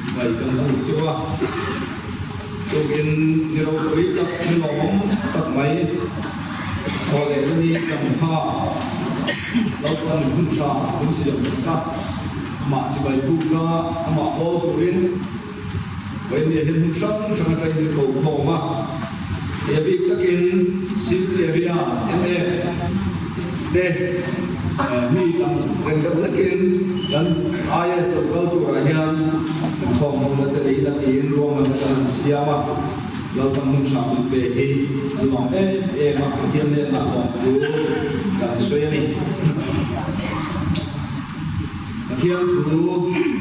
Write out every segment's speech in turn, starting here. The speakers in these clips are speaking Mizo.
Sipai kan buk chu a tukin ni ropui tak ni lawmawm tak mai thaw leh na ni changha lo tan hun tha min siam sak a, amah chibai buk a amah pawl turin Vawinia hian hmun hrang hrang atangin min ko khawm a, he a bik takin City Area MF te mi tam reng deuh hlekin kan IAS lo kal turah hian inkhawm hona te lei la tiin ruahmanna kan han siam a, Lalpan hmun tha min pe hi kan lawm em em a, Pathian hnenah lawm thu kan sawi a ni. Pathian thu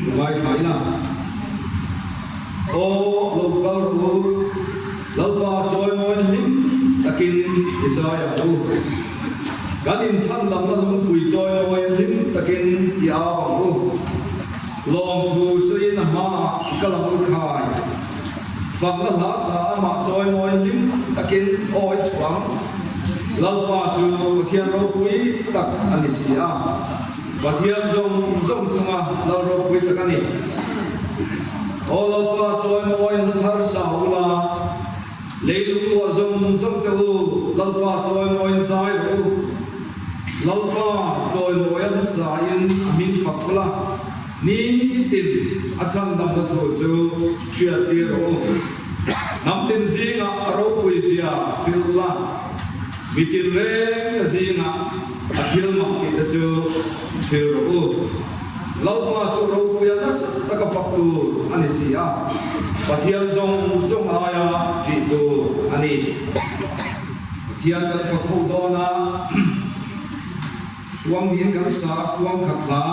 ka ngaithla ila. Aw lo kal rawh u, Lalpa chawimawi hlim takin i zai ang u. Kan inchhan lamna lungpui chawimawi hlim takin i au ang u. Lawmthu sawiin a hmaah i kal ang u khai. Fakna hla sa amah chawimawi hlim takin aw i chhuah ang. Lalpa chu Pathian ropui tak a ni si a. Pathian zawng zawng chunga lal ropui tak a ni. Aw Lalpa chawimawi hla thar sa ula, leilung luah zawng zawng te u, Lalpa chawimawiin zai rawh u. Lalpa chawimawi a hla sain a hming fak ula, nitin a chhandamna thu chu hriat tir rawh u. Hnam tin zingah a ropui zia hrilh ula, mitin reng te zingah A thil mak tih te chu hril rawh u. Lalpa chu ropuia nasa taka fak tur a ni si a, Pathian zawng zawng aia ṭih tur a ni. Pathian kan fak ho dawn a, kuang niin kan sa a, kuang khat hla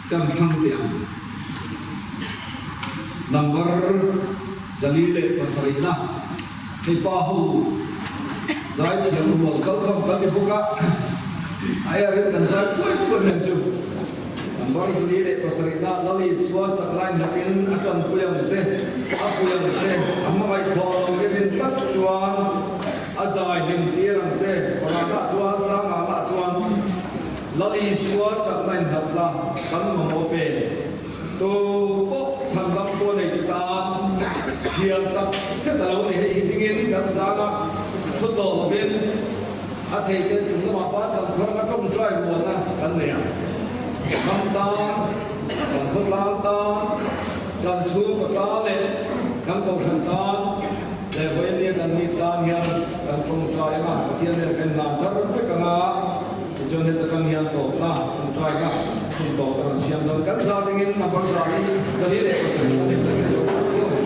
kan thlang teh ang. Number 407 na. Hei pa ho zaithiam rual kal kham kan ni bawk a, a erin kan zai thuai thuai mai ang chu. Number 47 na Lali sual chak lai hnatin a tanpui ang che, a pui ang che, a hmangaih thawh lo i rin tlat chuan a zai hlim tir ang che, Parana chuan Changana chuan Lali sual chak lai hnat la kan mamawh pe. Tu pawh chhandam pawh nei ti tan thiam tak zet a lo ni. Hei hi hmingin kan sang a, thu tawh lovin a thei te chung lamah pan kan phar a tawngtai rualna kan nei a. Ram tan, kan khawtlang tan, kan chhungkaw tan leh kan kohhran tan leh vawinia kan mi tan hian kan tawngtai anga Pathian nen kan inlan thar vek anga. Tichuan heta tang hian tawpna tawngtaina hun tawp a rawn siam dawn. Kan za dingin number 407 a ni ta ngei lo hram thung.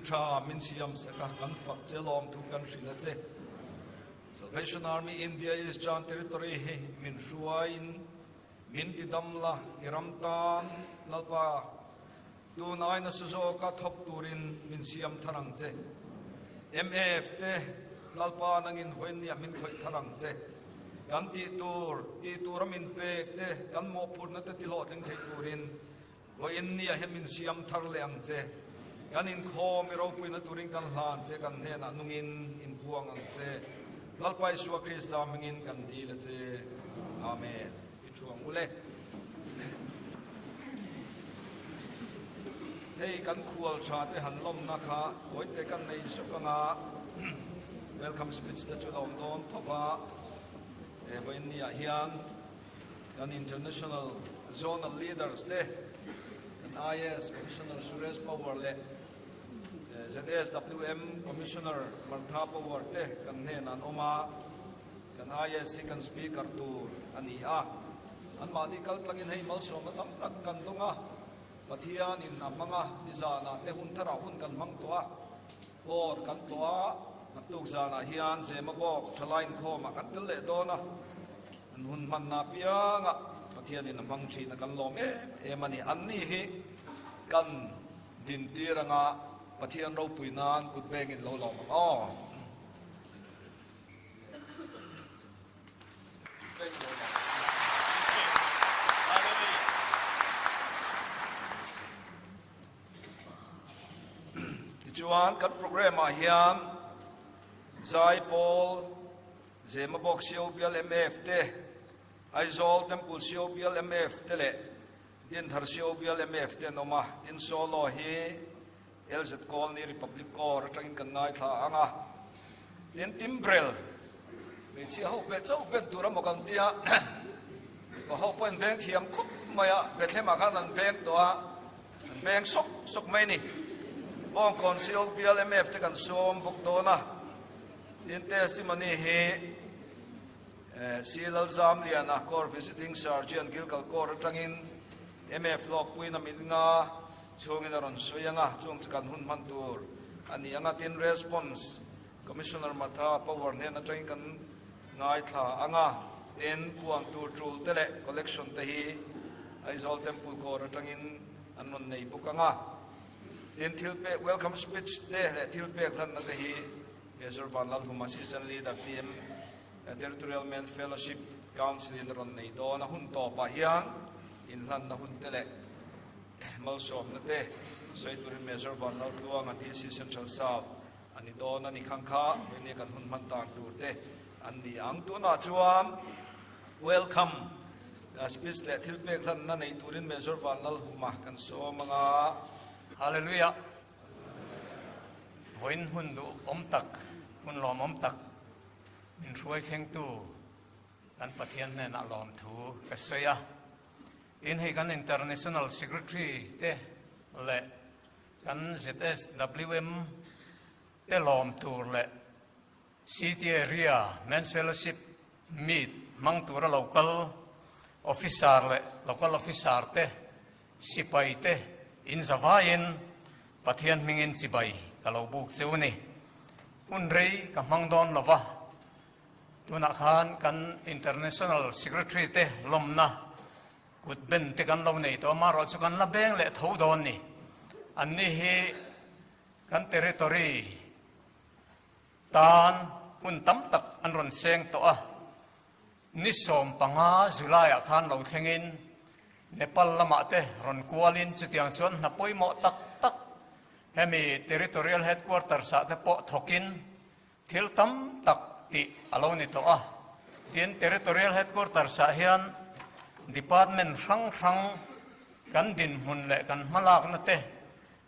Hun tha min siam sak a, kan fak che lawmthu kan hrilh a che. Salvation Army India Eastern Territory hi min hruaiin min ti dam la, i ram tan Lalpa tun ai nasa zawka thawk turin min siam thar ang che. MAF te Lalpa nangin vawinia min khawih thar ang che. Kan tih tur, tih tura min pek te, kan mawhphurhna te ti hlawhtling thei turin Vawiin nia hian min siam thar leh ang che. Kan inkhawm i ropuina turin kan hlan che, kan hnenah nungin inpuang ang che. Lalpa Isua Krista hmingin kan dil a che. Amen. I thu ang u le. Hei kan khual tha te han lawmna kha tawite kan nei zuk anga welcome speech te chu la awm dawn tho va. Vawiin niah hian Kan International Zonal Leaders te, kan IAS Commissioner Suresh Pawar leh ZSWM Commissioner Martha Pawar te kan hnenah an awm a, kan IAS hi kan Speaker tur a ni a. Anmahni kal tlangin hei malsawmna tam tak kan dawng a, Pathianin a hmang a, nizanah te hun tharah hun kan hmang tawh a, Kawr kan tlawh a, naktuk zanah hian Zemabawk thalai inkhawmah kan tel leh dawn a. An hun hmanna apiangah Pathianin a hmang thin a kan lawm em em a ni. Anni hi kan dintir anga Pathian ropui nan kut bengin lo lawm ang aw. Tichuan kan programme ah hian Zaipawl Zemabawk COBL MF te, Aizawl Temple COBL MF te leh Dinthar COBL MF te an awm a, tin solo hi LZ Colony Republic Corps atangin kan ngaithla ang a, tin Timbrel hmeichhia ho peh chauh bet tur emaw kan tia, mipa ho pawhin beng thiam khawp mai a, Bethlehem ah khan an beng tawh a, an beng sawk sawk mai a ni. Bawngkawn COBL MF te kan sawm bawk dawn a. Tin testimony hi C Lalzamliana Corps Visiting Surgeon Gilgal Corps atangin MF Lawkpuiin a mit nga chhungin a rawn sawi ang a, chung chu kan hun hman tur a ni ang a. Tin Response Commissioner Martha Power hnen atangin kan ngaithla ang a, tin puan tur tul te leh collection te hi Aizawl Temple Corps atangin an rawn nei bawk ang a. Tin thil pek Welcome Speech te leh thil pek hlanna te hi Major Vanlalhuma Assistant Leader PM Territorial Men Fellowship Council in a rawn nei dawn a, hun tawpah hian inhlanna hun te leh malsawmna te sawi turin Major Vanlaltluanga DC Central South a ni dawn a ni khang kha vawinia kan hun hman tan tur te an ni ang. Tunah chuan Welcome Speech leh thil pek hlanna nei turin Major Vanlalhuma kan sawm ang a. Hallelujah! Vawiin hun duh awm tak, hun lawmawm tak min hruai thlengtu kan Pathian hnenah lawmthu ka sawi a. Tin, hei kan International Secretary te leh kan ZSWM te lawm tur leh City Area Men's Fellowship Meet hmang tura local Officer leh Local Officer te Sipai te in zavaiin Pathian hmingin chibai ka lo buk che u ni. Hun rei ka hmang dawn lo va, tunah khan kan International Secretary te lawmna kut ben te kan lo nei tawh a, amaherawh chu kan la beng leh tho dawn ni. Anni hi kan territory tan hun tam tak an rawn seng tawh a. Ni 15 July-ah khan lo thlengin Nepal lamah te rawn kualin chutiang chuan hna pawimawh tak tak hemi Territorial Headquarters-ah te pawh thawkin thil tam tak tih a lo ni tawh a. Tin, Territorial Headquarters-ah hian Department hrang hrang kan dinhmun leh kan hmalakna te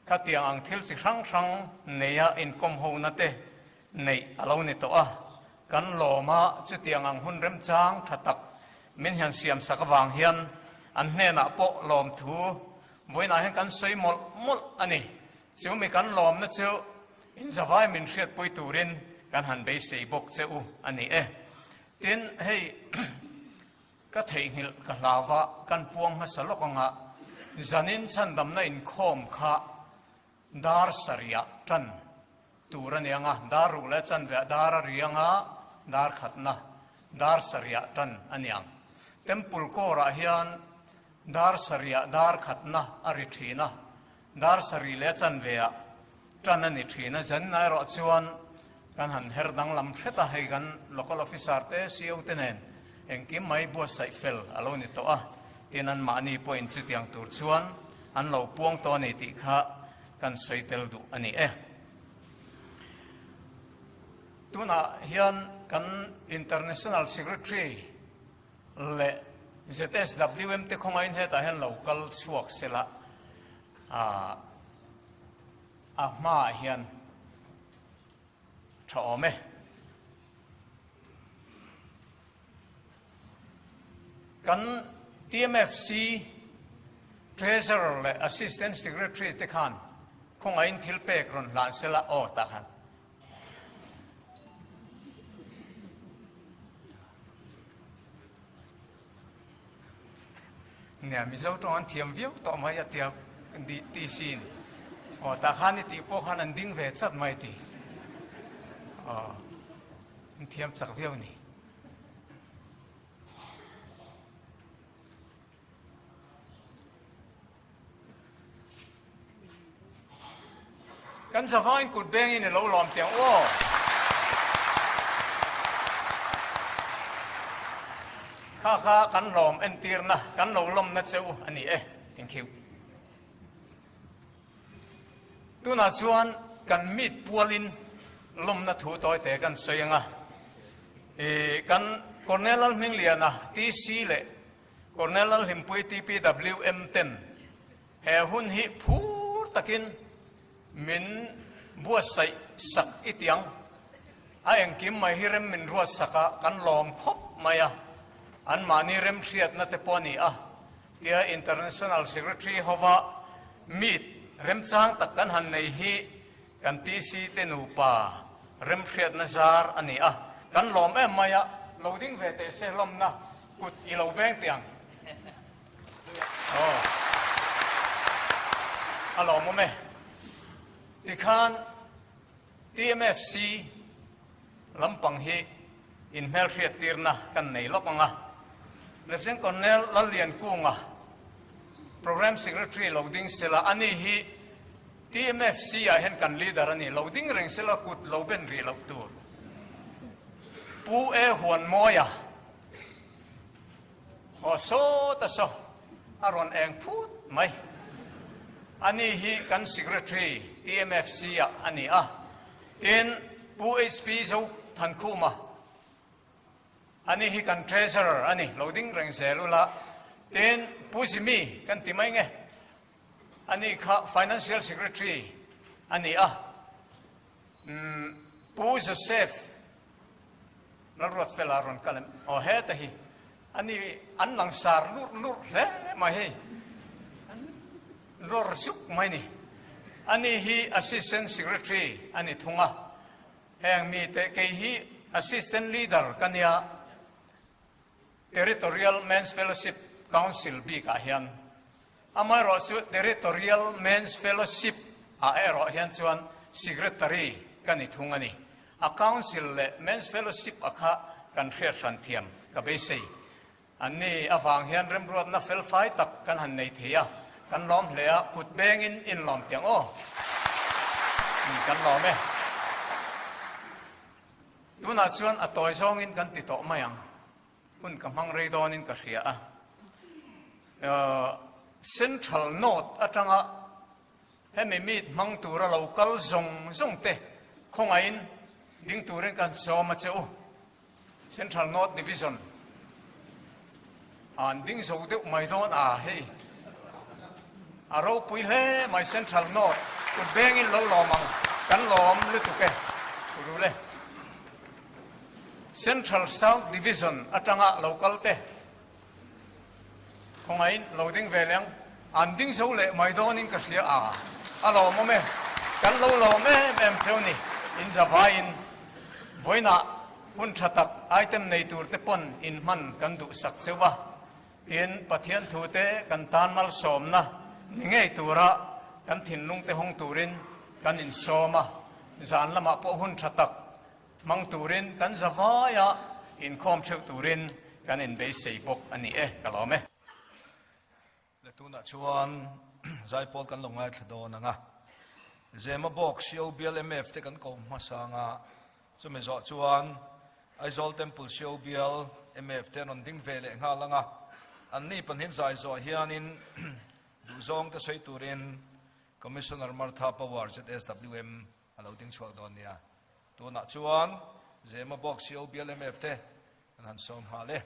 khatiang ang thil chi hrang hrang neia inkawmhona te neih a lo ni tawh a, kan lawm a, chutiang ang hun remchang tha tak min hian siam sak avang hian an hnenah pawh lawmthu vawiinah hian kan sawi mawlh mawlh a ni. Chu mi kan lawmna chu inzavai min hriatpui turin kan han beisei bawk che u a ni e. Tin, hei ka theihnghilh ka hlau va, kan puang hmasa lawk anga zanin chhandamna inkhawm kha dar sarihah. tan tur a ni ang a, dar ruh leh chanveah dar a ri ang a, dar khatna dar sarihah tan a ni ang. Temple Corps-ah hian dar sarihah dar khatna a ri thin a, dar sarih leh chanveah tan a ni thin a, zanina erawh chuan kan han her danglam hret a, hei kan Local Officer te, CO te nen engkim mai buatsaih fel a lo ni tawh a, tin anmahni pawhin chutiang tur chuan an lo puang tawh a ni tih kha kan sawi tel duh a ni e. Tunah hian kan International Secretary leh ZSWM te khawngaiin hetah hian lo kal chhuak sela a hmaah hian tha awm e. Kan TMFC Treasurer leh Assistant Secretary te khan khawngaihin thil pek rawn hlan sela aw tah khan. Nia Mizo tawng an thiam viau tawh mai a tia TC in aw tah khan i tih pawh khan an ding ve chat mai ti. Aw an thiam chak viau ni. Kan zavangin kut bengin i lo lawm teh ang aw. Kha kha kan lawm entirna, kan lo lawmna che u a ni e. Thank you. Tunah chuan kan meet pualin lawmna thu tawi te kan sawi ang a. Kan Colonel Lalhmingliana TC leh Colonel Lalhlimpui TPWM ten he hun hi phur takin min buatsaih sak i tiang. A engkim mai hi rem min ruat sak a, kan lawm khawp mai a. Anmahni remhriatna te pawh a ni a. Tia International Secretary hova meet remchang tak kan han nei hi kan TC te nupa remhriatna zar a ni a, kan lawm em mai a, lo ding ve teh se hlawmna kut i lo veng teh ang. Aw, a lawmawm e. Tikhan TMFC lampang hi inhmelhriattirna kan nei lawk ang a. Lieutenant Colonel Lalliankunga, Programme Secretary lo ding sela, ani hi TMFC ah hian kan leader a ni, lo ding reng sela kut lo ben rih loh tur. Pu E Huanmawia, aw sawt a saw, a rawn eng phut mai. Ani hi kan Secretary TMFC ah a ni a. Tin, Pu HP Zo Thankhuma, ani hi kan Treasurer a ni, lo ding reng zel ula. Tin, Pu Zimi kan ti mai nge, ani kha Financial Secretary a ni a. Pu Joseph Lalruatfela rawn kal em? Aw heta hi, ani an langsar lurh lurh hle mai hei. Lawr zuk mai ni. Ani hi Assistant Secretary a ni thung a, heng mite kei hi Assistant Leader ka nia, Territorial Men's Fellowship Council bikah hian. Amaherawh chu Territorial Men's Fellowship ah erawh hian chuan Secretary ka ni thung a ni. A Council leh Men's Fellowship a kha kan hriat hran thiam ka beisei. Anni avang hian remruatna felfai tak kan han nei thei a, kan lawm hle a, kut bengin inlawm tiang aw. Kan lawm e. Tunah chuan a tawi zawngin kan ti tawh mai ang. Hun ka hmang rei dawnin ka hria a. Central North atanga hemi meet hmang tura lo kal zawng zawng te khawngaihin ding turin kan sawm a che u. Central North Division an ding zo deuh mai dawn a hei a ropui hle mai Central North kut bengin lo lawm ang kan lawm lutuk e rule Central South Division atanga lo kal te Khawngaihin lo ding ve leng an ding zo leh mai dawnin ka hria a, a lawmawm e, kan lo lawm em em cheu ni, in zavaiin vawiinah hun tha tak item nei tur te pawn in hman kan duhsak cheu a, tin Pathian thu te kan tan malsawmna ni ngei tura kan thinlung te hawng turin. kan insawm a, zan lamah pawh hun tha tak hmang turin kan zavaia inkhawm theuh turin kan inbeisei bawk a ni e, ka lawm e. Le tunah chuan zaipawl kan lo ngaithla dawn ang a, Zemabawk COBL MF te kan ko hmasa ang a, chumi zawh chuan Aizawl Temple COBL MF te an rawn ding ve leh nghal ang a, anni pahnihin zai zawh hianin duhzawng te sawi turin Commissioner Martha Pawar ZSWM a lo ding chhuak dawn nia. Tunah chuan Zemabawk COBL MF te Kan han sawm nghal e.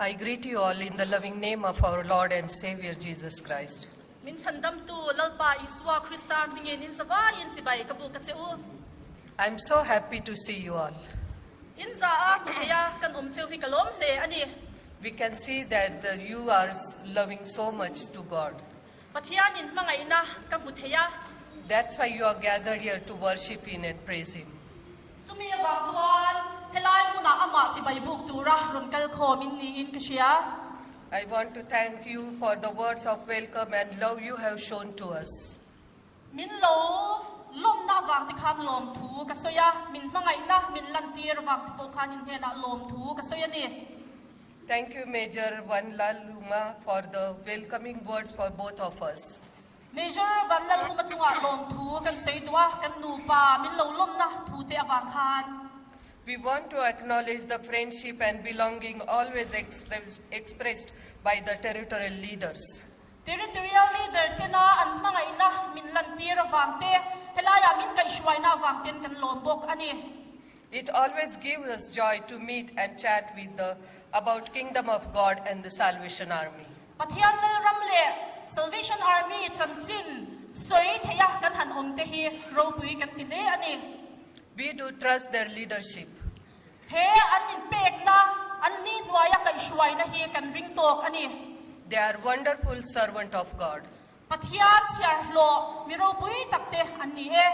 I greet you all in the loving name of our Lord and Savior Jesus Christ. Min chhandamtu Lalpa Isua Krista hmingin in zavaiin chibai ka buk a che u. I'm so happy to see you all. In za a hmu thei a kan awm cheu hi ka lawm hle a ni. We can see that the, you are loving so much to God. Pathian in hmangaihna ka hmu thei a. That's why you are gathered here to worship Him and praise Him. Chumi avang chuan helai hmunah amah chibai buk tura rawn kal khawm in niin ka hria. I want to thank you for the words of welcome and love you have shown to us. Min lo lawmna avang te khan lawmthu ka sawi a, min hmangaihna min lantir avang te pawh khan in hnenah lawmthu ka sawi a ni. Thank you, Major Vanlalhuma, for the welcoming words for both of us. Major Vanlalhuma chungah lawmthu kan sawi duh a, kan nupa min lo lawmna thu te avang khan. We want to acknowledge the friendship and belonging always expressed by the territorial leaders. Territorial leader tena an hmangaihna min lantir avang te, helaiah min kaihhruaina avang ten kan lawm bawk a ni. It always gives us joy to meet and chat with the about Kingdom of God and the Salvation Army. Pathian Lalram leh Salvation Army chanchin sawi theia kan han awm te hi ropui kan ti hle a ni. We do trust their leadership. He an inpekna, an ni hnuaia kaihhruaina hi kan ring tawk a ni. They are wonderful servant of God. Pathian chhiar hlawh mi ropui tak te an ni e.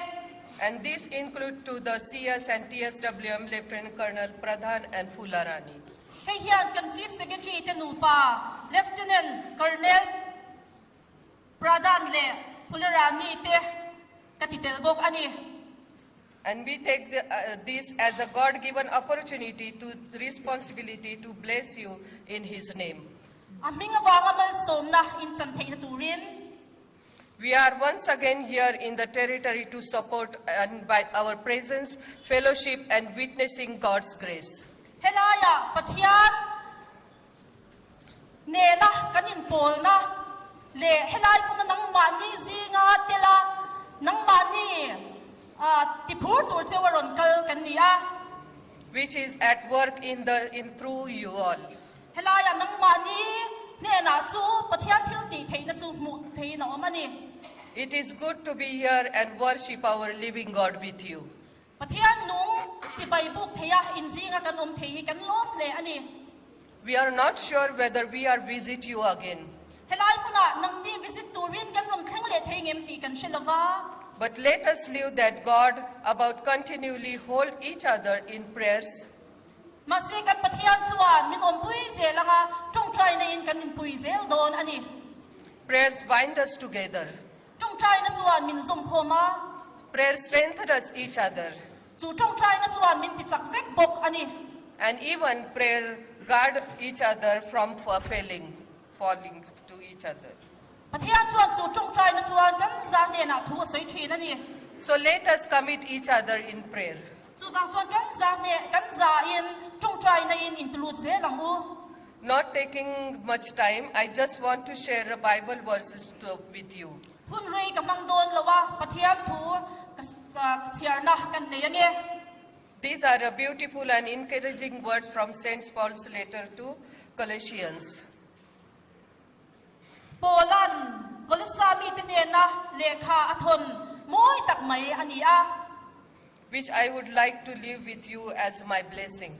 And this include to the CS and TSWM Lieutenant Colonel Pradhan and Phularani. Hei hian kan Chief Secretary te nupa Lieutenant Colonel Pradhan leh Phularani te ka ti tel bawk a ni. And we take the, this as a God-given opportunity to responsibility to bless you in His name. A hming avanga malsawmna inchan theihna turin. We are once again here in the territory to support and by our presence, fellowship and witnessing God's grace. Helaiah Pathian nena kan inpawlna leh helai hmuna nangmahni zinga tela nangmahni tiphur tur cheu a rawn kal kan ni a. Which is at work in the in through you all. Helaiah nangmahni hnenah chu Pathian thil tih theihna chu hmuh theihin a awm a ni. It is good to be here and worship our living God with you. Pathian nung chibai buk theia inzinga kan awm thei hi kan lawm hle a ni. We are not sure whether we are visit you again. Helai hmunah nangni visit turin kan rawn thleng leh thei ngem tih kan hre lova. But let us live that God about continually hold each other in prayers. Mahse kan Pathian chuan min awmpui zel anga tawngtaina in kan inpui zel dawn a ni. Prayers bind us together. Tawngtaina chuan min zawmkhawm a. Prayers strengthen us each other. Chu tawngtaina chuan min tichak vek bawk a ni. And even prayer guard each other from failing, falling to each other. Pathian chuan chu tawngtaina chuan kan za hnenah thu a sawi thin a ni. So let us commit each other in prayer. Chuvang chuan kan za hneh kan za in tawngtaina in intilut zel ang u. Not taking much time, I just want to share a Bible verses to, with you. Hun rei ka hmang dawn lo a, Pathian thu ka chhiarna kan nei ange. These are a beautiful and encouraging words from St. Paul's letter to Colossians. Paula'n Kolossa mite hnena lehkha a thawn mawi tak mai a ni a. Which I would like to leave with you as my blessing.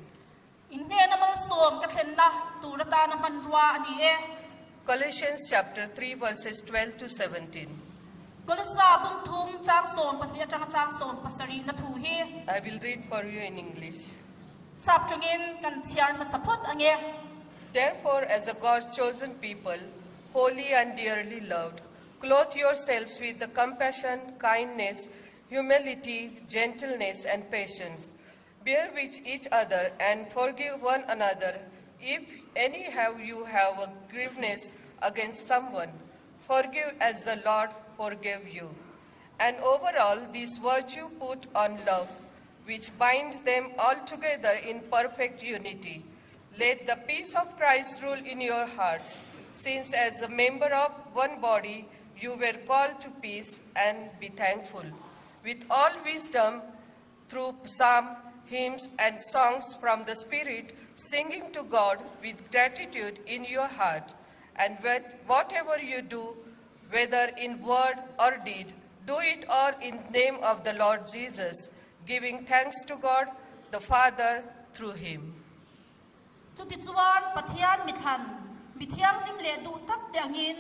In hnena malsawm ka thlenna tur atana hmanrua a ni e. Colossians chapter 3 verses 12 to 17. Kolossa bung thum chang 12 atanga chang 17 na thu hi. I will read for you in English. Sap tawngin kan chhiar hmasa phawt ange. Therefore, as a God's chosen people, holy and dearly loved, clothe yourselves with the compassion, kindness, humility, gentleness, and patience. Bear with each other and forgive one another. If any have you have a grievance against someone, forgive as the Lord forgave you. And overall, this virtue put on love, which binds them all together in perfect unity. Let the peace of Christ rule in your hearts, since as a member of one body you were called to peace and be thankful. With all wisdom, through psalm, hymns, and songs from the Spirit, singing to God with gratitude in your heart. And whatever you do, whether in word or deed, do it all in the name of the Lord Jesus, giving thanks to God the Father through him. Chutichuan Pathian mithlan, mi thianghlim leh duh tak te angin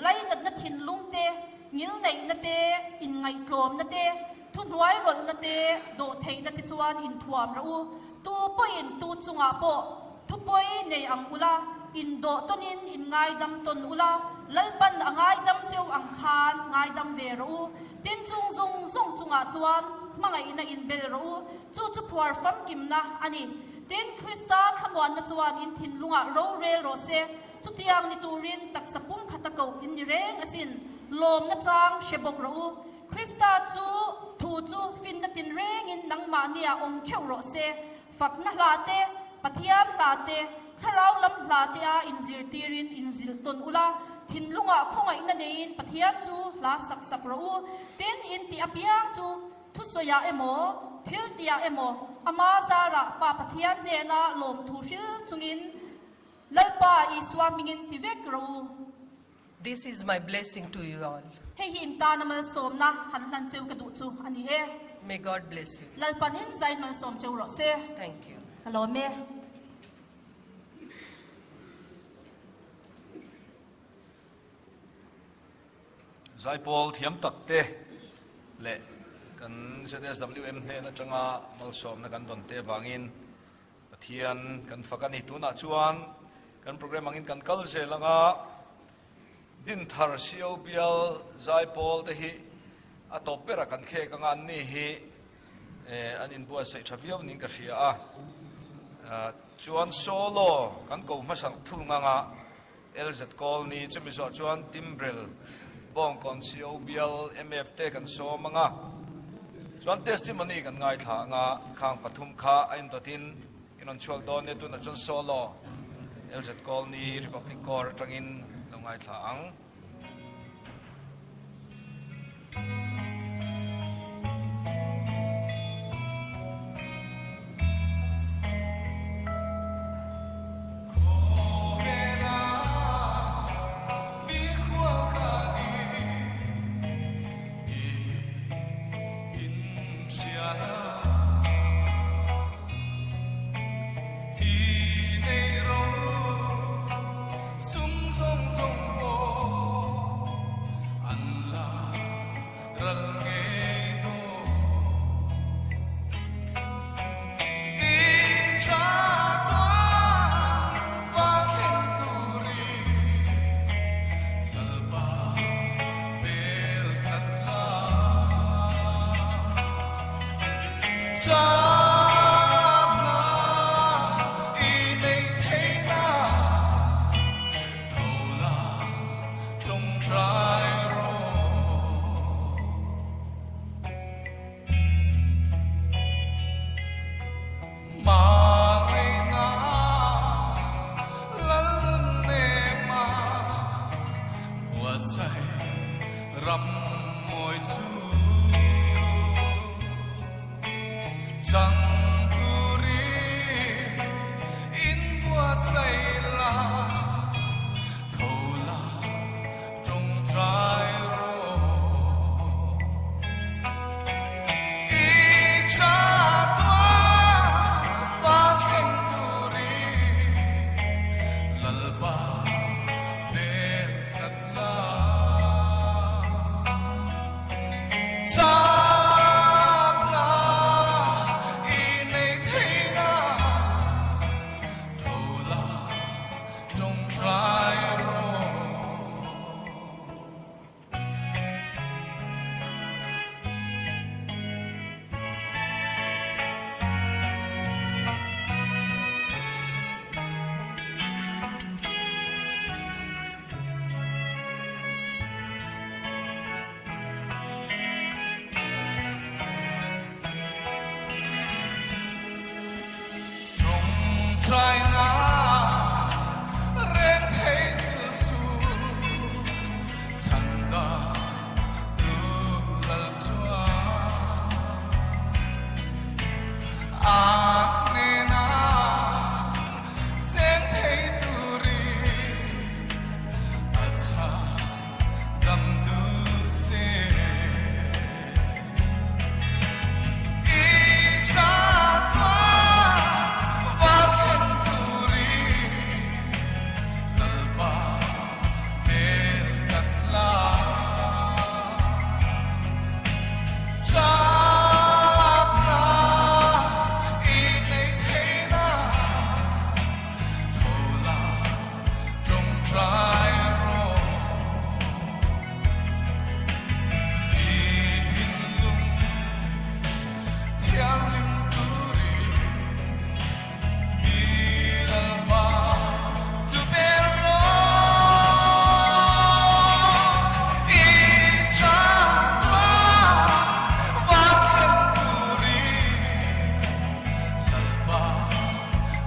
lainatna thinlung te, ngilneihna te, inngaihtlawmna te, thuhnuai rawlhna te, dawhtheihna te chuan inthuam rawh u. Tu pawhin tu chungah pawh thupawi nei ang ula, indawh tawnin inngaidam tawn ula, Lalpan a ngaidam cheu ang khan ngaidam ve rawh u. Tin chung zung zung chungah chuan hmangaihna inbel rawh u, chu chu phuar famkimna a ni. Tin, Krista thlamuanna chuan in thinlungah rorel rawh se, chutiang ni turin taksa pum khata koh in ni reng asin, lawmna chang hre bawk rawh u. Krista chu thu chu finna tin rengin nangmahnia awm theuh rawh se, fakna hla te, Pathian hla te, thlarau lam hla te a inzirtirin inzilh tawn ula, thinlungah khawngaihna neiin Pathian chu hla sak sak rawh u. Tin, in tih apiang chu Thusawiah emaw, thiltiah emaw, ama zarah Pa Pathian hnena lawmthu hril chungin Lalpa Isua hmingin ti vek rawh u. This is my blessing to you all. Hei hi in tana malsawmna han hlan cheu ka duh chu a ni e. May God bless you. Lalpanin zain malsawm cheu rawh se. Thank you. Ka lawm e. Zaipawl thiam tak te leh kan ZSWM hnen atanga malsawmna kan dawn te avangin Pathian kan fak a ni. Tunah chuan kan program angin kan kal zel anga Dinthar CO bial Zaipawl te hi a tawp berah kan khek anga an ni hi an inbuatsaih tha viau niin ka hria a. Chuan solo kan ko hmasa thung anga LZ Colony chumi zawh chuan Timbrel, Bawngkawn CO bial MF te kan sawm ang a, chuan testimony kan ngaithla ang a, khang pathum kha a indawtin in rawn chhuak dawn nia, tunah chuan solo LZ Colony Republic Corps atangin lo ngaithla ang. dam tu che. I chatuan va thlen turin Lalpa hmel kan la. Chakna i nei theihna tho la tawngtai rawh. I thinlung thianghlim turin i Lalpa chu bel rawh. I chatuan va thlen turin Lalpa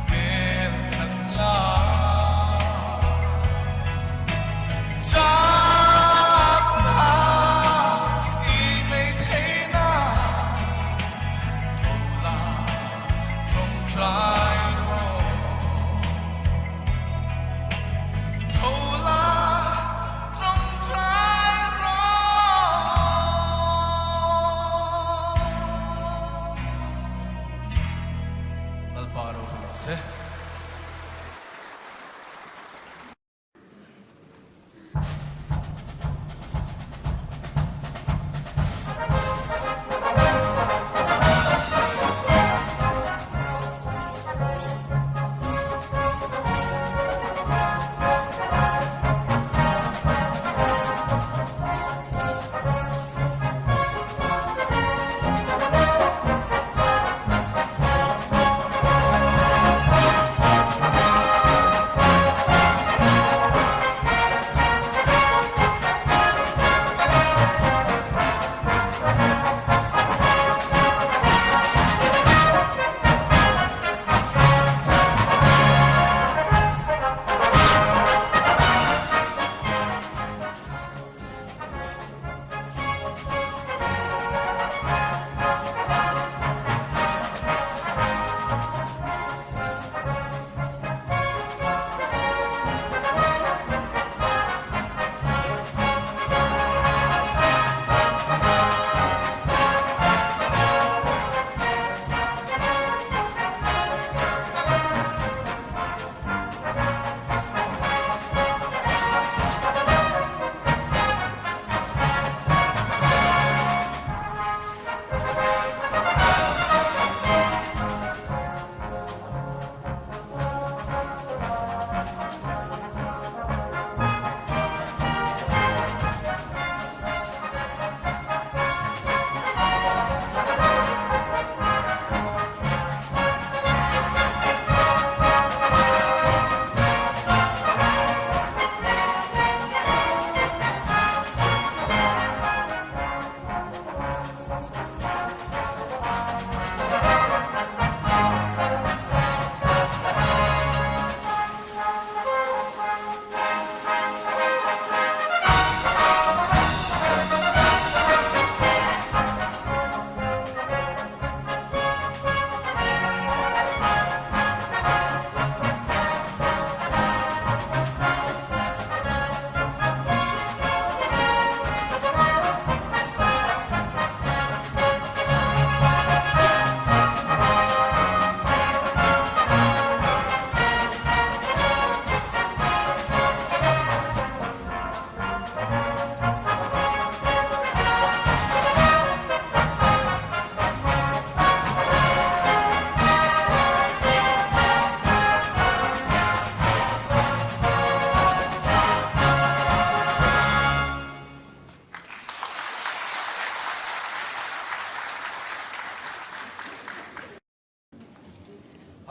hmel khat la. Chakna i nei theihna tho la tawngtai rawh. Tho la tawngtai rawh. Lalpa ropui rawh se.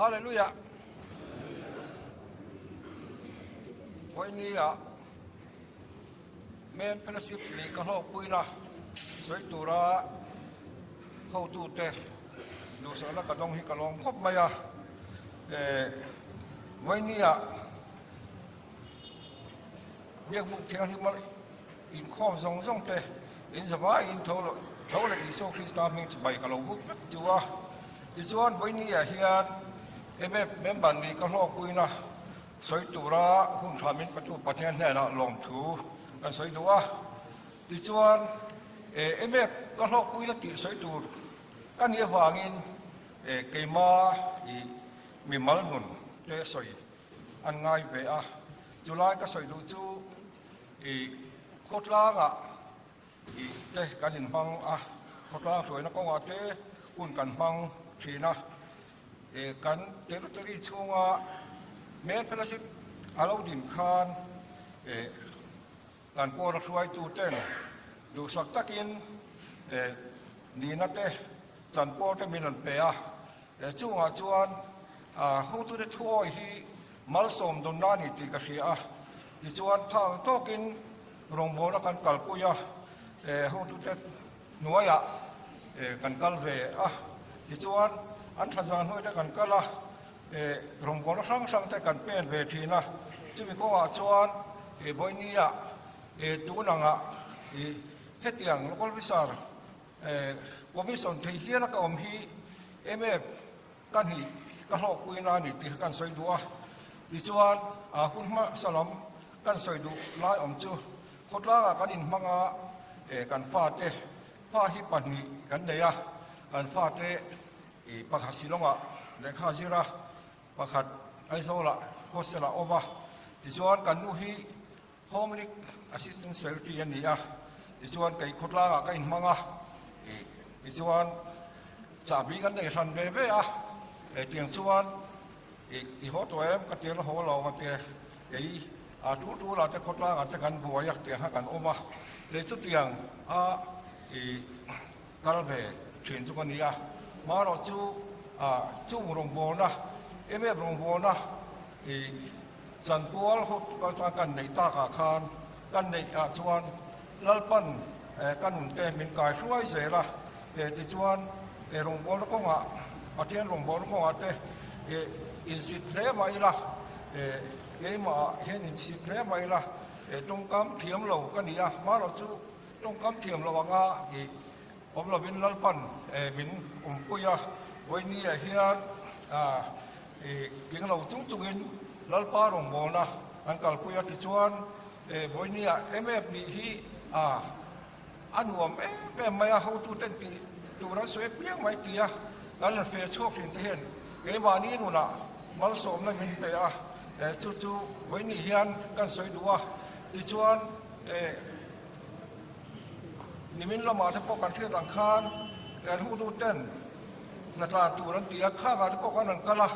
Hallelujah! Vawinia Men Fellowship nih ka hlawkpuina sawi tura hotute duhsakna ka dawng hi ka lawm khawp mai a. Vawinia Biakbuk Thianghlim Inkhawm zawng zawng te in zavaiin tho loh tho leh Isua Krista hming chibai ka lo buk vek chu a. Tichuan vawinia hian MF member nih ka hlawkpuina sawi tura hun tha min patu Pathian hnenah lawmthu kan sawi duh a. Tichuan, Emek ka hlawkpuina tih sawi tur ka nih avangin keima i mimal nun te sawi an ngai ve a. Chulai ka sawi duh chu i khawtlangah i te kan inhmang a, khawtlang hruaina kawngah te hun kan hmang thin a. Kan territory chhunga Main Fellowship a lo din khan kan pawla hruaituten duhsak takin nihna te chanpawr te min an pe a. Chungah chuan hotute thuawi hi malsawm dawnna a ni tih ka hria a. Tichuan phang tawkin rawngbawlna kan kalpui a, hotute hnuaiah kan kal ve a, tichuan an tha zan hnuaite kan kal a, rawngbawlna hrang hrang te kan pen ve thin a, chumi kawngah chuan Vawinia tun anga hetiang Local Officer Commission thei hiala ka awm hi em em ka hnih ka hlawkpui na a ni tih kha kan sawi duh a, tichuan hun hmasa lam kan sawi duh lai awm chu Khawtlangah kan inhmang a, kan fate, fa hi pahnih kan nei a, kan fate i pakhat Shillongah lehkha a zir a, pakhat Aizawlah hostel ah awm a, tichuan kan nu hi Home League Assistant Secretary a ni a, tichuan kei khawtlangah ka inhmang a, tichuan chahbi kan nei hran ve ve a, tiang chuan I haw tawh em? Ka tia la haw lo a tia. Kei a tul tul ah te khawtlang ah te kan buai a tiang kha kan awm a. Kei chutiang a i kal ve thin chu ka ni a. Marawh chu a chung rawngbawlna em em rawngbawlna i chanpual ho kal tan kan neih tak ah khan kan neih ah chuan Lalpan ka nun te min kai hruai zel a. Tichuan rawngbawlna kawngah Pathian rawngbawlna kawngah te insit hle mah ila, keimahah hian insit hle mah ila, tawngkam thiam lo ka ni a, hmarawh chu tawngkam thiam lo anga i awm lovin Lalpan min awmpui a, Vawinia hian tling lo chung chungin Lalpa rawngbawlna an kalpui a, tichuan Vawinia em em nih hi A nuam em em mai a, hotuten tih tur an sawi piang mai ti a, kan rawn fe chhuak thin te hian keimahni nunah malsawmna min pe a, chu chu vawiin hian kan sawi duh a, tichuan nimin lamah te pawh kan hriat ang khan kan hotuten hna tlan tur an ti a, khangah te pawh kan rawn kal a,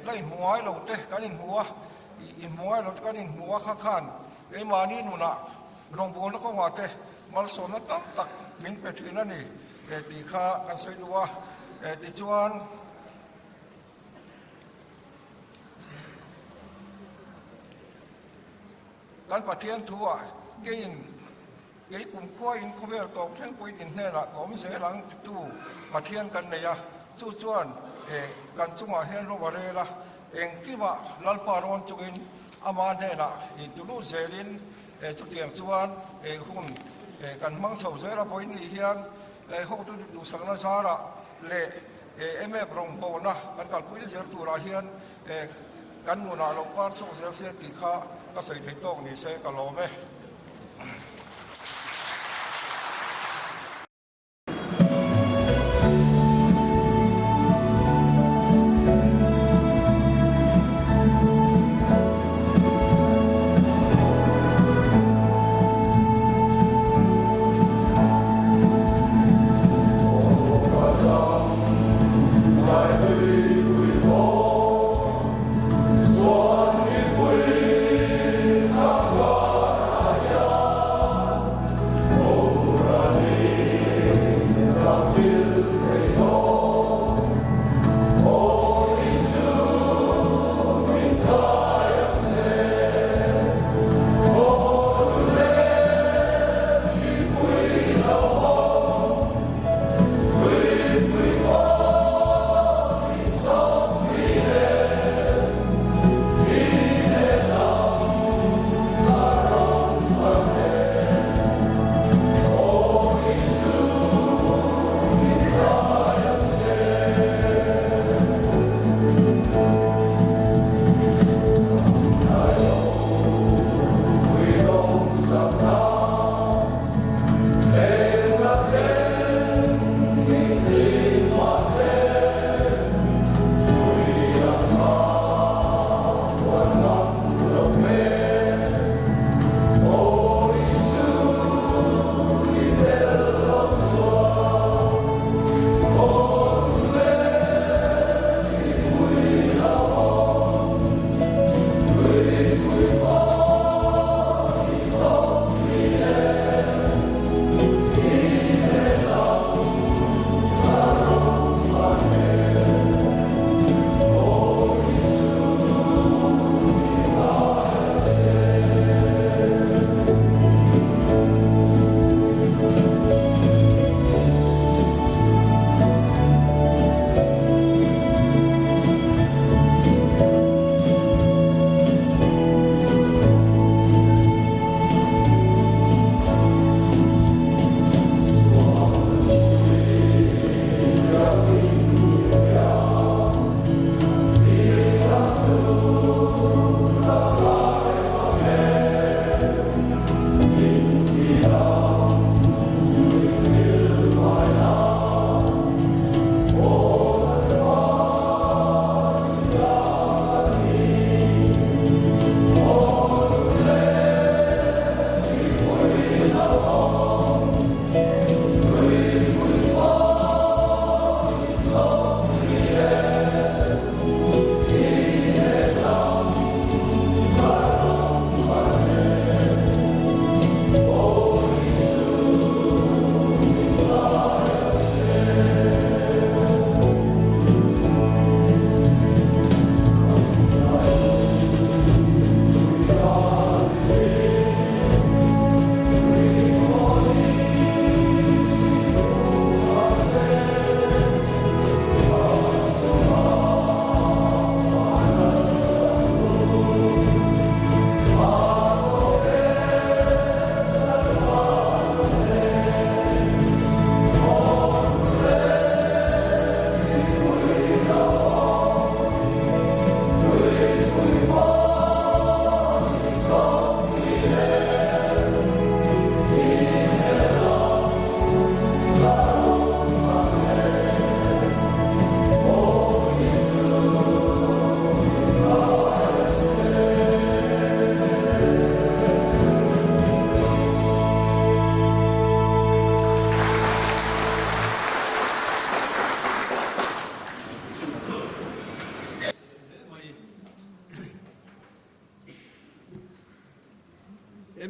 la inhmu ngai lo te kan inhmu a, inhmu ngai lo te kan inhmu a kha khan keimahni nunah Rawngbawlna kawngah te malsawmna tam tak min pe thin a ni tih kha kan sawi duh a. Tichuan, kan Pathian thuah keiin kei kumkhuain khawvel tawp thleng pawhin in hnenah ka awm zel ang titu Pathian kan nei a. Chu chuan kan chungah hian ro a rel a, engkimah Lalpa rawn chungin ama hnenah intulut zelin Chutiang chuan hun kan hmang chho zel a, vawiin hian hotu duhsakna zarah leh map rawngbawlna kan kalpui zel turah hian kan nunah lo par chhuak zel se tih kha ka sawi thei tawk ni se ka lawm e.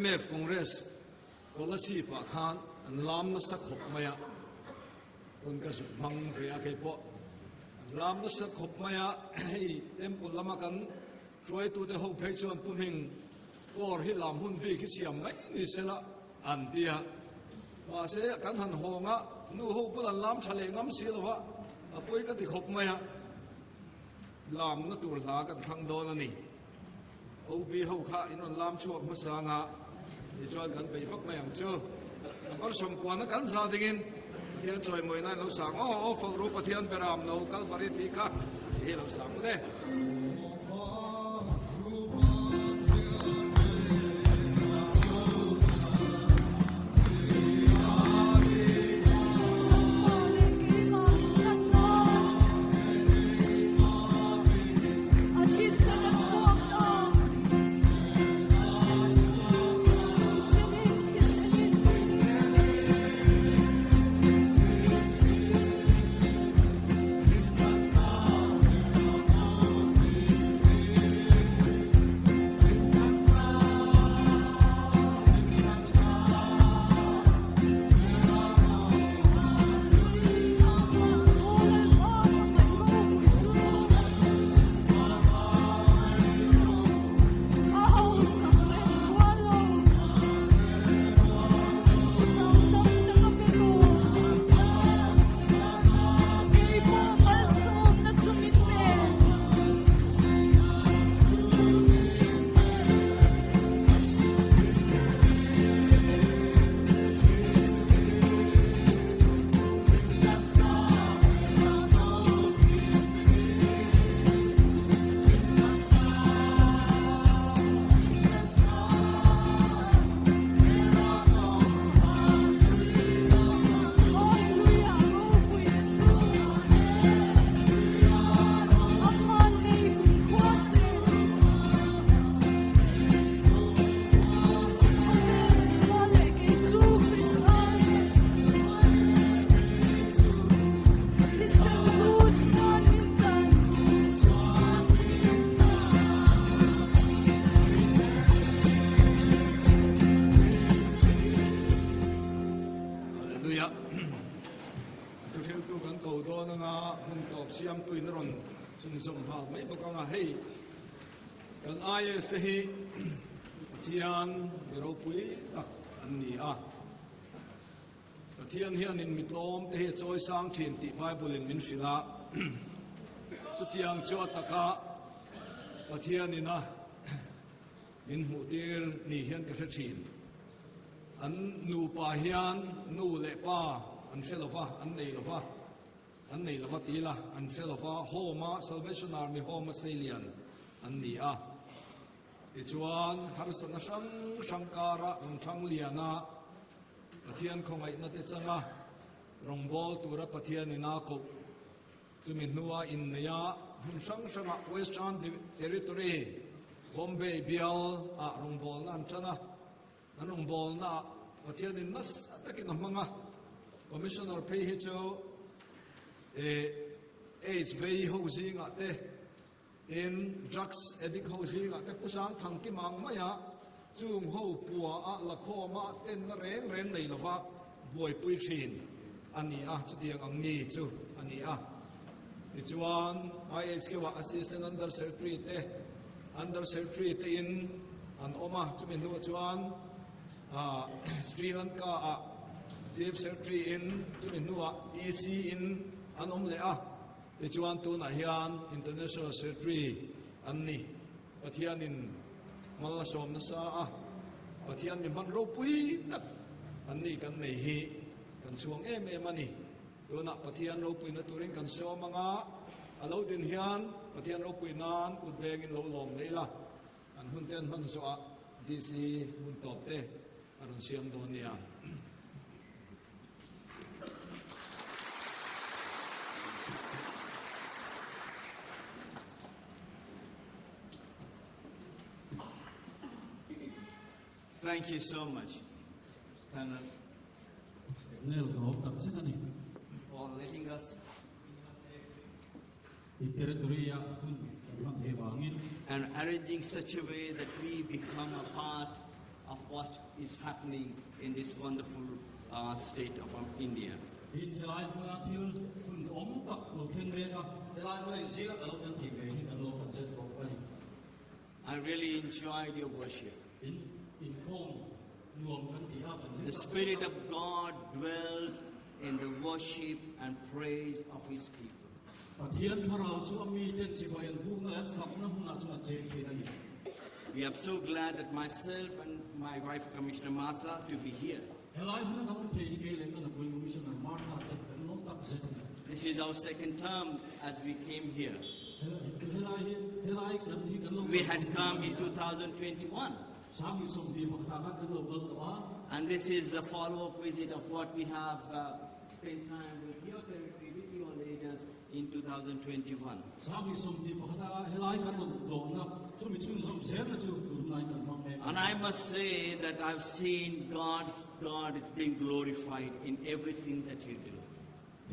Mnf Congress Kolasib ah khan an lam nasa khawp mai a, hun ka zuk hmang ve a keipawh an lam nasa khawp mai a, hei temple lama kan hruaitute ho phei chuan Pu Hming kawr hi lam hun bik hi siam mai ni sela an ti a, mahse kan han hawng a, nu ho pawn an lam tha leh ngam si lo va, a pawi ka ti khawp mai a, lamna tur hla kan thlang dawn a ni. OB ho kha in rawn lam chhuak hmasa anga tichuan kan peih vak mai ang chu. Number sawmkuana kan za dingin Pathian chawimawi nan lo sang aw aw fak ru Pathian beram no Kalvari tih kha hi lo sang le. Hallelujah. Thuhriltu kan ko dawn anga hmun tawp siamtuin a rawn chhunzawm nghal mai bawk anga hei Kan IAS te hi Pathian mi ropui tak an ni a. Pathian hianin mi tlawm te hi a chawi sang thin tih Bible in min hrilh a. Chutiang chu a taka Pathianin a min hmuh tir ni hian ka hre thin. An nupa hian nu leh pa an hre lo va, an nei lo va. An nei lova ti ila an hre lova Home a Salvation Army Home a seilian an ni a. Tichuan harsatna hrang hrang kara rawn thang lian a, Pathian khawngaihna te changa rawngbâwl tura Pathian in a koh chumi hnua innei a hmun hrang hranga Western Territory, Bombay bial ah rawngbâwlna an tan a. An rawngbawlnaah Pathianin nasa takin a hmang a, Commissioner phei hi chu AIDS vei ho zingah te, tin drugs addict ho zingah te Pu Sangthang Kim ang maia chung ho pua a lakhawm a tenna reng reng nei lova buaipui thin a ni a, chutiang ang mi chu a ni a. Tichuan IHQ-ah Assistant Under Secretary te, Under Secretary te in an awm a, chumi hnuah chuan Sri Lanka-ah Chief Secretary in chumi hnuah DC in an awm leh a, tichuan tunah hian International Secretary an ni. Pathianin hmal a sawm nasa a, Pathian mi hman ropui tak an ni kan nei hi kan chhuang em em a ni. Tunah Pathian ropuina turin kan sawm ang a, a lo din hian Pathian ropui nan kut vengin lo lawm leh ila, an hun te an hman zawhah DC hmun tawp te a rawn siam dawn nia. Thank you so much, Panel. Nel ka lawm tak zet a ni. For letting us. I territory a hun kan hman thei vangin. And arranging such a way that we become a part of what is happening in this wonderful uh, state of um, India. Tin, helai hmuna thil hun awm tak lo thleng mek a, helai hmuna inzira ka lo tel thei ve hi kan lo kan zet bawk a ni. I really enjoyed your worship. In inkhawm nuam kan ti a, kan hlim The tak zet Spirit a. of God dwells in the worship and praise of His people. Pathian thlarau chu a miten chibai an bukna leh an fakna hmunah chuan a cheng thin a ni. We are so glad that myself and my wife Commissioner Martha to be here. Helai hmuna kan awm thei hi kei leh ka nupui Commissioner Martha te kan lawm tak zet a ni. This is our second term as we came here. Helai hi helai kan hi kan lo We kal had tawh come a in ni a. 2021. 2021 ah khan kan lo kal tawh a. And this is the follow-up visit of what we have uh, spent time with your territory, with your leaders in 2021. 2021 a helai kan rawn tlawhna chumi chhunzawm zelna chu tunlai kan hmang mek a And ni. I must say that I've seen God's God is being glorified in everything that you do.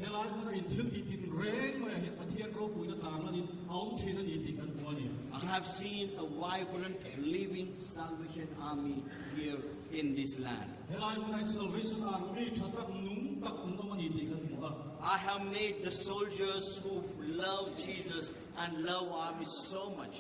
Helai hmuna inthil tih tin reng maiah hian Pathian ropuina tarlanin a awm thin a ni tih kan hmu a ni. I have seen a vibrant living salvation army here in this land. Helai hmunah hian Salvation Army tha tak, nung tak an awm a ni tih kan hmu a. I have made the soldiers who love Jesus and love army so much.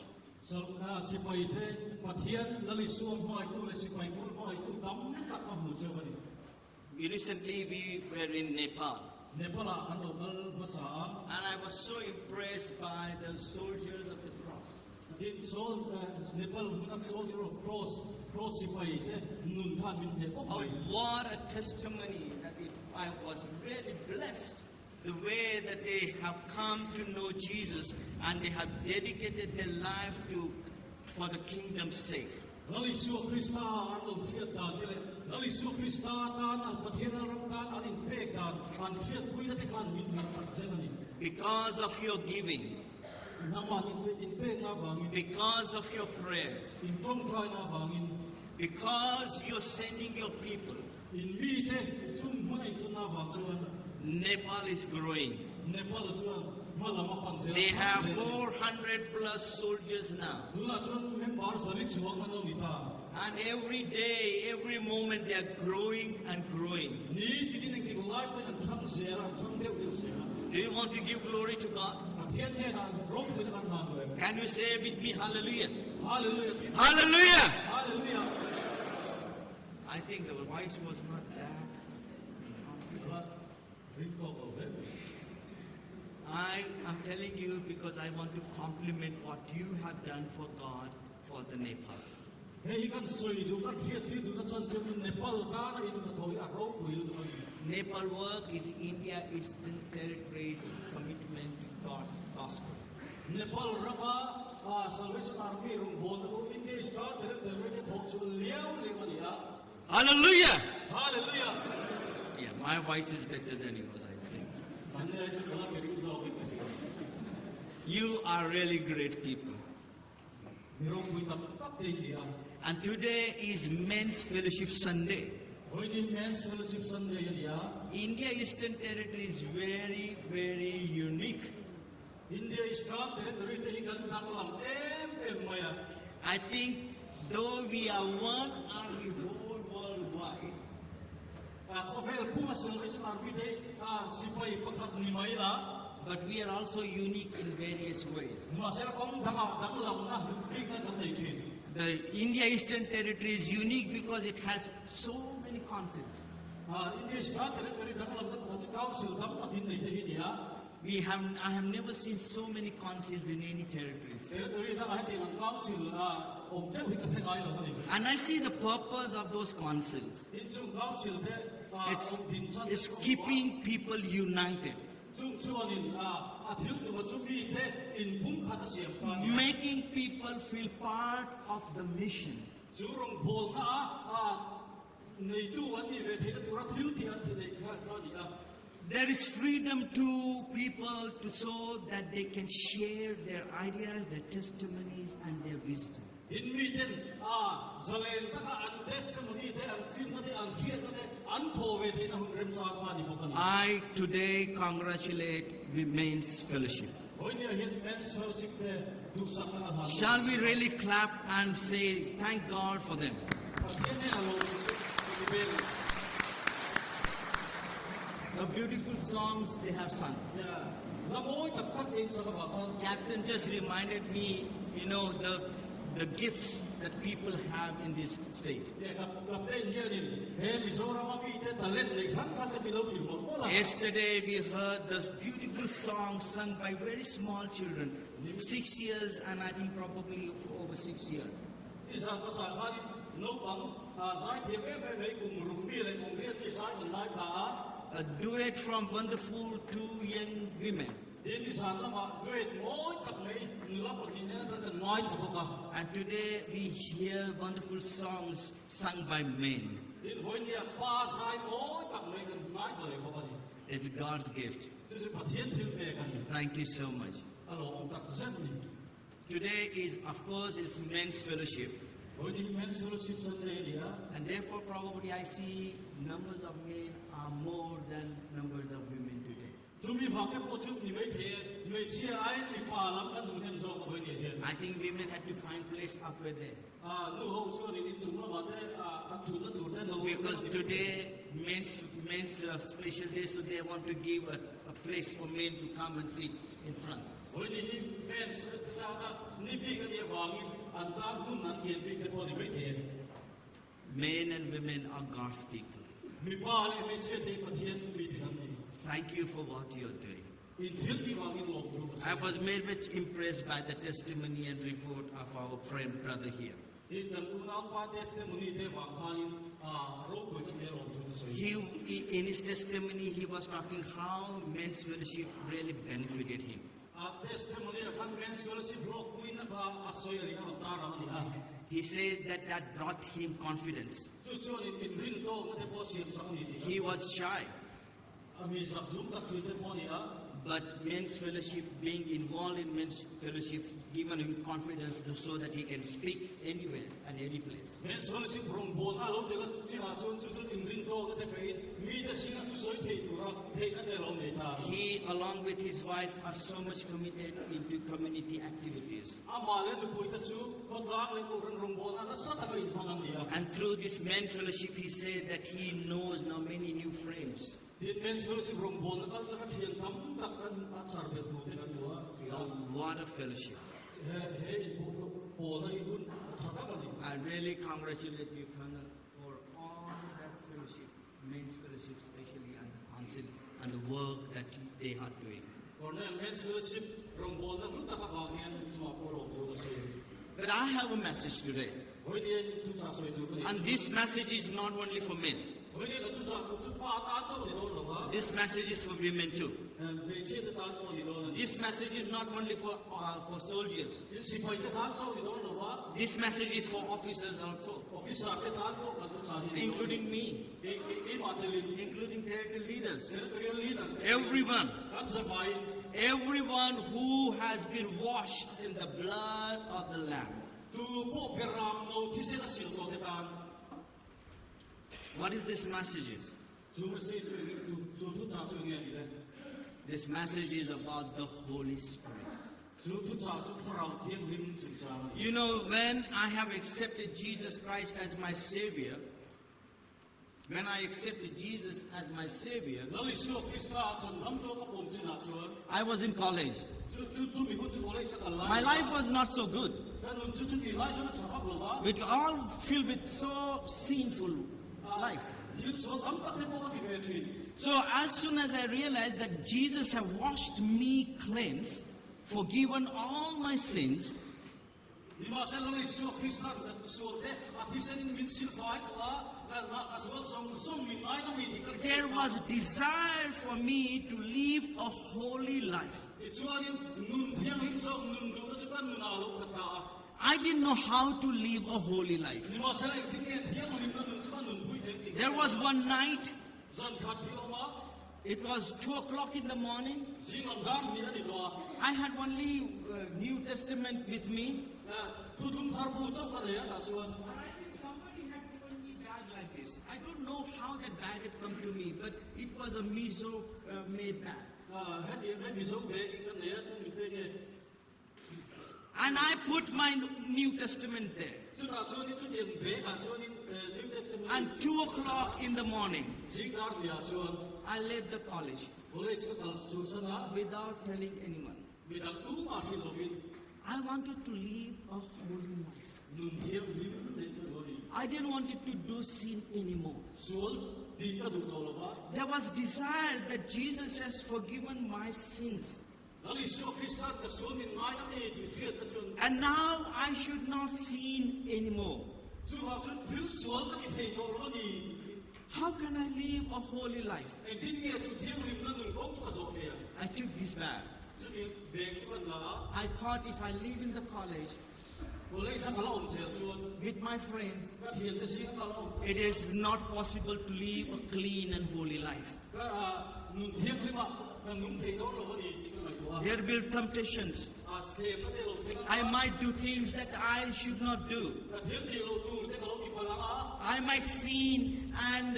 Sipai te Pathian Lal Isua hmangaitu leh sipai pawl hmangaitu tam tak ka hmu cheu a ni. Recently we were in Nepal. Nepal ah kan lo kal hmasa a. And I was so impressed by the soldiers of the cross. Tin sol Nepal hmuna Soldier of Cross, Cross sipai te nun khan min hneh khawp Oh, mai. what a testimony that it, I was really blessed the way that they have come to know Jesus and they have dedicated their lives to for the kingdom's sake. Lal Isua Krista an lo hriat dan te leh Lal Isua Krista tana Pathian ram tan an inpek dan an hriatpuina te khan min nghat tak zet a ni. Because of your giving. Nangmah inpekna avangin. Because of your prayers. Intawngtaina avangin. Because you're sending your people. In mite chung hmuna intawnna avang chuan. Nepal is growing. Nepal chuan hma lam a pan zel They a have zel a ni. 400 plus soldiers now. Tunah chuan member zali chhuak an lo ni ta. And every day, every moment they are growing and growing. Ni tinin engtik lai pawhin an thang zel a, an thang deuh deuh zel a. Do you want to give glory to God? Pathian hnenah ropuina kan hlan lo em? Can you say with me hallelujah? Hallelujah tih Hallelujah! Hallelujah! I think the voice was not that confident. Ring tawk lo hle mai. I am telling you because I want to compliment what you have done for God for the Nepal. Hei hi kan sawi duh, kan hriattir duhna chan chu chu Nepal tana in hnathawh hi a ropui lutuk a ni. Nepal work is India Eastern Territories commitment to God's gospel. Nepal rama Salvation Army rawngbawlna chu India Eastern Territory te thawk chu liau liau a ni a. Hallelujah! Hallelujah! Yeah, my voice is better than yours, I think. Mahni ai chuan ka la ke ring zawkin ka hria. You are really great people. Mi ropui tak tak te in ni a. And today is Men's Fellowship Sunday. Vawiin Men's Fellowship Sunday a ni a. India Eastern Territory is very, very unique. India Eastern Territory te hi kan danglam em em mai a. I think though we are one army whole worldwide, A khawvel puma Salvation Army te hi a sipai pakhat ni mai la. But we are also unique in various ways. Mahse a kawng dangah danglamna bikna kan nei thin. The India Eastern Territory is unique because it has so many councils. India Eastern Territory danglamna pakhat chu council tam tak in nei te hi nia. We have, I have never seen so many councils in any territories. Territory dangah hetiang ang council awm teuh hi ka hre ngai lo a ni. And I see the purpose of those councils. Tin chung council te It's, awm din chuan it's keeping people united. Chung chuanin a thil tuma chu mite inpumkhat a siam kha a ni a. Making people feel part of the mission. Chu rawngbawlna a neitu an nih ve theihna tura thil tih an ti neih kha a ni a. There is freedom to people to so that they can share their ideas, their testimonies and their wisdom. In miten a zalen taka an testimony te, an finna te, an hriatna te an thaw ve theihna hun remchang kha a ni bawk a ni. I today congratulate the Men's Fellowship. Vawinia hian Men's Fellowship te duhsakna a hlan Shall we really clap and say thank God for them? Pathian hnenah lawmtu chu i pe ni. The beautiful songs they have sung. Hla mawi tak tak te in sak avang khan. Captain just reminded me, you know, the the gifts that people have in this state. Captain hianin he Mizoram a mite talent nei hrang hrang te min lo hrilh mawlh mawlh a. Yesterday we heard this beautiful song sung by very small children, 6 years and I think probably over 6 years. Nizan hmasa khanin naupang zaithiam em em mai kum ruk mi leh kum riat mi zai kan ngaithla a. A duet from wonderful two young women. Tin nizan lamah duet mawi tak mai nula pahnih nen atang kan ngaithla bawk a. And today we hear wonderful songs sung by men. Tin vawinia pa zai mawi tak mai kan ngaithla leh bawk ani. It's God's gift. Chu chu Pathian thil pek ani. Thank you so much. A lawmawm tak zet ni. Today is, of course, it's men's fellowship. Vawiin hi men's fellowship Sunday ani a. And therefore, probably I see numbers of men are more than numbers of women today. Chumi vang te pawh chu ni mai thei e, hmeichhia aiin mipa lam kan hmu hnem zawk a vawiin hian. I think women had to find place up there. Nu ho chuan in inchung lamah te an thutna tur te lo. Because today men's special day, so they want to give a place for men to come and sit in front. Vawiin hi men's tana ni bik ani avangin an tan hun an kian bik te pawh ni mai thei e. Men and women are God's people. Mipa leh hmeichhia te Pathian mi te kan ni. Thank you for what you're doing. In thil tih vangin lawm thu I was very much impressed by the testimony and report of our friend brother here. Tin kan unaupa testimony te vang khanin ropui ka te lawm thu sawi. He, in his testimony, he was talking how men's fellowship really benefited him. A testimony a khan men's fellowship hlawk puina kha a sawi ani a tar ang ani a. He said that that brought him confidence. Chu chuan in in rin tawk na te pawh siam sak ani ti. He was shy, A mi zak zum tak chu te pawh ni a. but men's fellowship, being involved in men's fellowship, given him confidence so that he can speak anywhere and any place. Men's fellowship rawngbawlna lo tel a chinah chuan chu chuan in rin tawk na te pein mi te singa chu sawi thei tura theihna te lo nei ta. He, along with his wife, are so much committed into community activities. Amah leh nupui te chu khawtlang leh kohhran rawngbawlna nasa taka inhmang an ni a. And through this men fellowship, he said that he knows now many new friends. Tin men's fellowship rawngbawlna kal tlanga thian tam tak kan a char bet tu te kan hmu a. Oh, what a fellowship. He he in pawlna hi hun tha tak ani. I really congratulate you, Colonel, for all that fellowship, men's fellowship especially, and the council and the work that they are doing. Colonel men's fellowship rawngbawlna hlu tak avang hian chua pawh lawm thu ka sawi. But I have a message today. Vawiin thu chah sawi tur ka nei. And this message is not only for men. Vawiin ka thu chah tur chu pa tan chauh ni dawn lova. This message is for women too. Hmeichhia te tan pawh ni dawn ani. This message is not only for soldiers. In sipai te tan chauh ni dawn lova. This message is for officers also, Officer te tan pawh kan thu chah hi ni dawn. Including me, Kei kei keimah telin. Including territory leaders. Territorial leaders te. Everyone. Kan zavaiin. Everyone who has been washed in the blood of the Lamb. Tu pawh beram no thisen a sil tawh te tan. What is this message? Is? Chu message chu chu chu thu chah chu nge ni le. This message is about the Holy Spirit. Chu thu chah chu Thlarau Thianghlim chungchang ani. When I have accepted Jesus Christ as my Savior, when I accepted Jesus as my Savior, Lal Isua Krista chhandamtu ka pawm chinah chuan I was in college. Chu chu chu mi hun chu college ka kal lai. My life was not so good. Ka nun chu chu ti lai chuan a tha vak lova. It all filled with so sinful life. Thil sual tam tak te pawh ka ti ve thin. So as soon as I realized that Jesus had washed me cleansed, forgiven all my sins, Nimahsela Lal Isua Krista ka sual te a thisenin min sil fai tawh a, ka na ka sual zawng zawng min ngai dawm i tih ka there was desire for me to live a holy life. Tichuanin nun thianghlim zawk nun duhna chu ka nunah a lo khat ta a. I didn't know how to live a holy life. Nimahsela engtin nge thianghlim na nun chu ka nunpui theih tih. There was one night, Zan khat hi awm a. It was 2 o'clock in the morning. Zing lam dar hnih ani tawh a. I had only New Testament with me. Thuthlung thar bu chauh ka nei a tah chuan. But I think somebody had given me bag like this. I don't know how that bag had come to me, but it was a Mizo made bag. Heti he Mizo bag in ka nei a tu mi pe nge. And I put my New Testament there. Chutah chuanin chutiang bag-ah chuanin New Testament. And 2 o'clock in the morning, Zing dar hnih-ah chuan I left the college college ka kal chhuahsan a without telling anyone. Midang tumah hrilh lovin. I wanted to live a holy life. Nun thianghlim neih ka duh a ni. I didn't want to do sin anymore. Sual tih ka duh tawh lova. There was desire that Jesus has forgiven my sins. Lal Isua Krista'n ka sual min ngaidam e tih hriatna chuan. And now I should not sin anymore. Chuvang chuan thil sual ka ti thei tawh lo a ni. How can I live a holy life? Engtin nge chu thianghlimna nun kawng chu ka zawh thei ang? I took this bag. Chuti bag chu kan la a. I thought if I live in the college College a ka la awm zel chuan with my friends, ka thiante zing a ka la awm. It is not possible to live a clean and holy life. Ka nun thianghlim ah ka nung thei dawn lo a ni tih ka ngaihtuah a. There will be temptations. A thlemna te lo thleng a. I might do things that I should not do. Ka thil tih loh tur te ka lo ti palh ang a. I might sin and